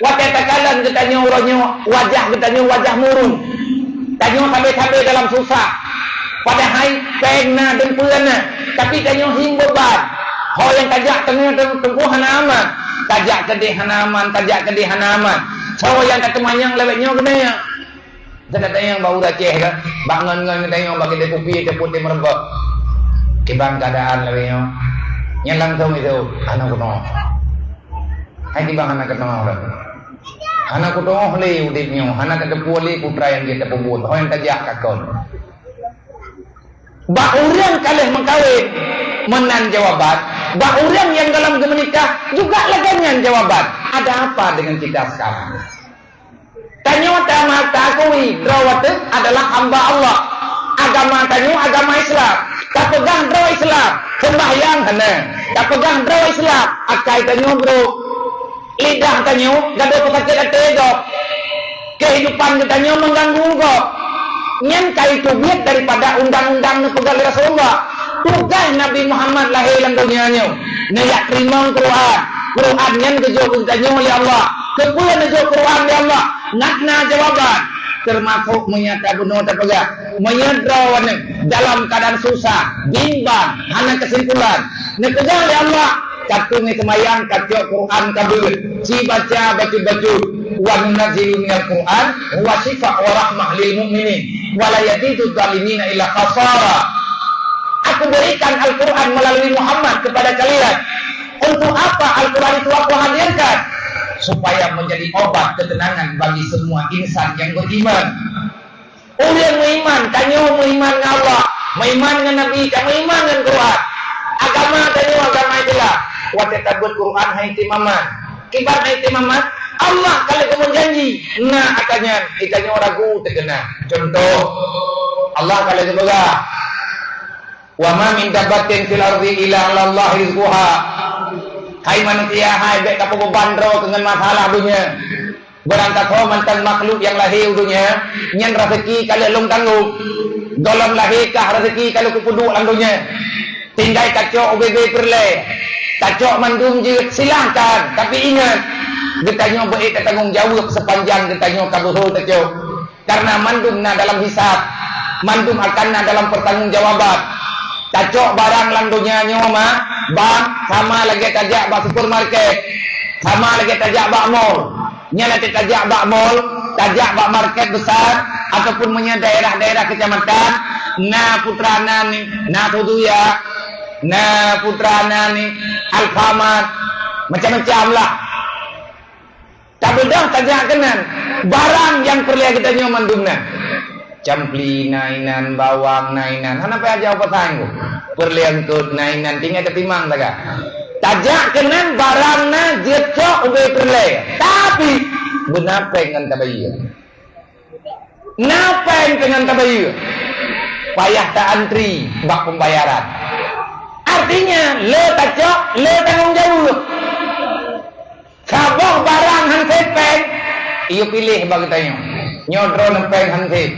watée takalon geutanyoe uroe nyoe, wajah geutanyoe wajah murung. Tanyoe sabe-sabe dalam susah. Padahai péng na, deumpeue na, tapi tanyoe him beuban. Ho nyang tajak teungoh teungku hana aman, tajak keudeh hana aman, tajak keudeh hana aman. Soe nyang tateumanyong lawét nyoe keuneuk? Gata tanyong bak ureuëng Aceh ka, bak ngon-ngon geutanyoe bak keude kupi teupot di meureumpok. Kiban keuadaan lagée nyoe. Nyan langsung itu, hana keunoe. Hai kiban hana keunoe ureuëng. Hana keunoe lé udeb nyoe, hana tateupeue lé putra nyang jeuet tapeubuet, ho nyang tajak kakon. Bak ureuëng ka lheueh meukawen, meunan jawaban. Bak ureuëng nyang dalam geumeunikah, juga lagée nyan jawaban. Ada apa dengan kita sekarang? Tanyoe tamat taakui droe watée adalah hamba Allah. Agama tanyoe agama Islam. Tapeugah droe Islam, sembahyang hana. Tapeugah droe Islam, akai tanyoe brok. Lidah tanyoe gadôh peusakét até gob. Kehidupan geutanyoe meuganggu gob. Nyan ka teubiet daripada undang-undang neupeugah lé Rasulullah. Tugaih Nabi Muhammad lahé lam donya nyoe, neujak teurimong Quran. Quran nyan geujok keu geutanyoe lé Allah. Keupeue neujok Quran lé Allah? Ngat na jawaban. Teumasok meunyo tabunoe tapeugah, meunyo droeneuh dalam keuadaan susah, bimbang, hana keusimpulan, neupeugah lé Allah, ka teungoh seumayang, ka cok Quran ka beuet, ci baca bacut-bacut, "Wa nunazzilu minal Qur'an huwa syifa wa rahmah lil mu'minin, wa la yazidu zalimina illa khasara." Aku berikan Al-Quran melalui Muhammad kepada kalian. Untuk apa Al-Quran itu aku hadirkan? Supaya menjadi obat ketenangan bagi semua insan yang beriman. Ureuëng meuiman, tanyoe meuiman ngon Allah, meuiman ngon Nabi, ka meuiman ngon Quran. Agama tanyoe agama Islam. Watée tabeuet Quran hai timaman. Kiban hai timaman, Allah ka lheueh geumeujanji, na ata nyan, geutanyoe ragu teukeuna. Contoh, Allah ka lheueh geupeugah, "Wa ma min dabbatin fil ardi illa 'alallahi rizquha." Hai manusia, hai bék tapeubeban droe keu ngon masalah donya. Barang tasoe mantong makhluk nyang lahé u donya, nyan raseuki ka lheueh lôn tanggong. Gohlom lahé kah raseuki ka lheueh kupeuduek lam donya. Tinggai kacok ubé-bé peureulée. Kacok mandum jeuet, silahkan. Tapi ingat, geutanyoe beu-ék tatanggong jaweueb sepanjang geutanyoe ka beuhe tacok. Karena mandum na dalam hisab. Mandum akan na dalam pertanggungjawaban. Tacok barang lam donya nyoe ma, bang, sama lagée tajak bak supermarket, sama lagée tajak bak mall. Nyan lagée tajak bak mall, tajak bak market besar, ataupun meunyoe daerah-daerah kecamatan, na Putra na ni, na Suzuya, na Putra na ni, Alfamart, macam-macam lah. Tabeudôh tajak keunan, barang nyang peureulée geutanyoe mandum na. Campli na inan, bawang na inan, hana payah jak pasai ngon. Peureulée eungkôt na inan, tinggai tatimang sagai. Tajak keunan barang na jeuet cok ubé peureulée. Tapi, beuna péng ngon tabayeue. Na péng teungon tabayeue, payah ta-antri bak peumbayaran. Artinya, le tacok, le tanggong jaweueb. Saboh barang han sép péng, iyue piléh bak geutanyoe. Nyoe droeneuh péng han sép.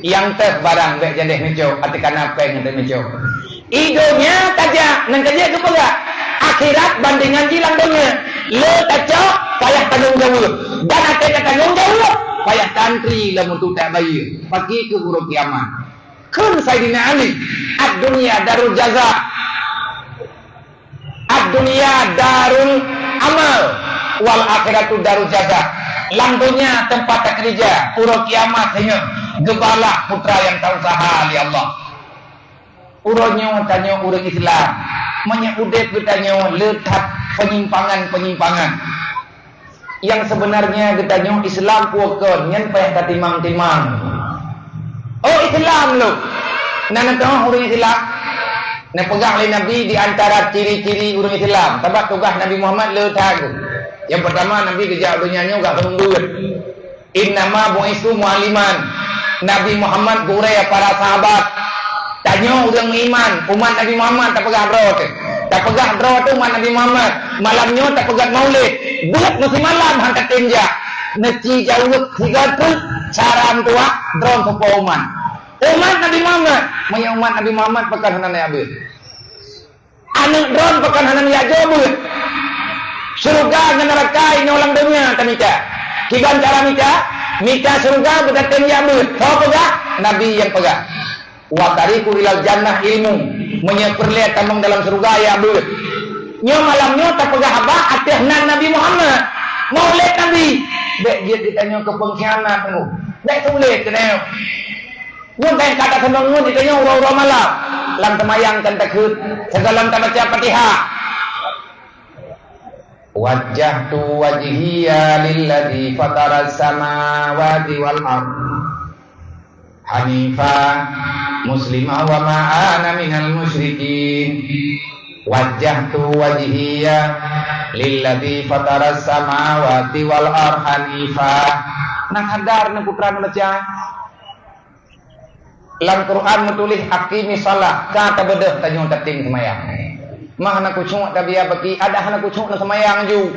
Nyang teuh barang bék jadéh neucok, até kana péng han sép neucok. I donya tajak, nyan ka jeuet geupeugah. Akhirat bandingan jih lam donya. Le tacok, payah tanggong jaweueb. Dan até ka tanggong jaweueb, payah ta-antri lam untuk tabayeue. Pakri keu uroe kiamat. Kheun Saidina Ali, "Ad-dunya darul jaza. Ad-dunya darul amal. Wal akhiratu darul jaza." Lam donya teumpat takeureuja, uroe kiamat singoh geubalah peue nyang tausaha lé Allah. Uroe nyoe tanyoe ureuëng Islam, meunyoe udeb geutanyoe le that peunyimpangan-peunyimpangan. Nyang seubeunarnya geutanyoe Islam peue kon, nyan payah tatimang-timang. Oh, Islam lôn! Na neuteumé ureuëng Islam? Neupeugah lé Nabi di antara ciri-ciri ureuëng Islam, sabab tugaih Nabi Muhammad le that. Nyang peurtama, Nabi geujak u donya nyoe gak seumeubeuet. "Innama bu'istu mu'alliman." Nabi Muhammad gurée para sahabat. Tanyoe ureuëng meuiman, umat Nabi Muhammad tapeugah droe teuh. Tapeugah droe teuh umat Nabi Muhammad. Malam nyoe tapeugét maulid. Beuet meusimalam han tatem jak. Neuci jaweueb sigoe treuk cara meutuah droe teuh po umat. Umat Nabi Muhammad. Meunyoe umat Nabi Muhammad pakon hana neujak beuet. Aneuëk droe pakon hana neujak beuet. Syeuruga ngon neuraka inoe lam donya tamita. Kiban cara mita? Mita syeuruga beutatem jak beuet. Soe peugah? Nabi nyang peugah. "Wa tariqu ilal jannah ilmu." Meunyoe peureulée tamong dalam syeuruga, jak beuet. Nyoe malam nyoe tapeugah haba ateueh nan Nabi Muhammad. Maulid Nabi. Bék jeuet geutanyoe keu peungkhianat, bék tuléh keunoe. Nyoe bèk ka taseunang ngon geutanyoe uroe-uroe malam. Lam seumayang kan takheun, sigohlom tabaca Fatihah. "Wajjahtu wajhiya lilladzi fataras samawati wal ardh hanifa muslima wa ma ana minal musyrikin. Wajjahtu wajhiya lilladzi fataras samawati wal ardh hanifa." Nah, sadar neuh putra neuh baca. Lam Quran meutuléh, "Aqimis shalah", ka tabeudôh tanyoe tatem seumayang. Mah hana khusyuk tabiya baki, adak hana khusyuk na seumayang ju.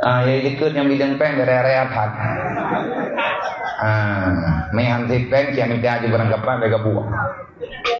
Ah, ya likot nyang bidang pèng raya-raya that. Ah, meuhan sit pèng, cia mita ju barangkapat bèk gabuek.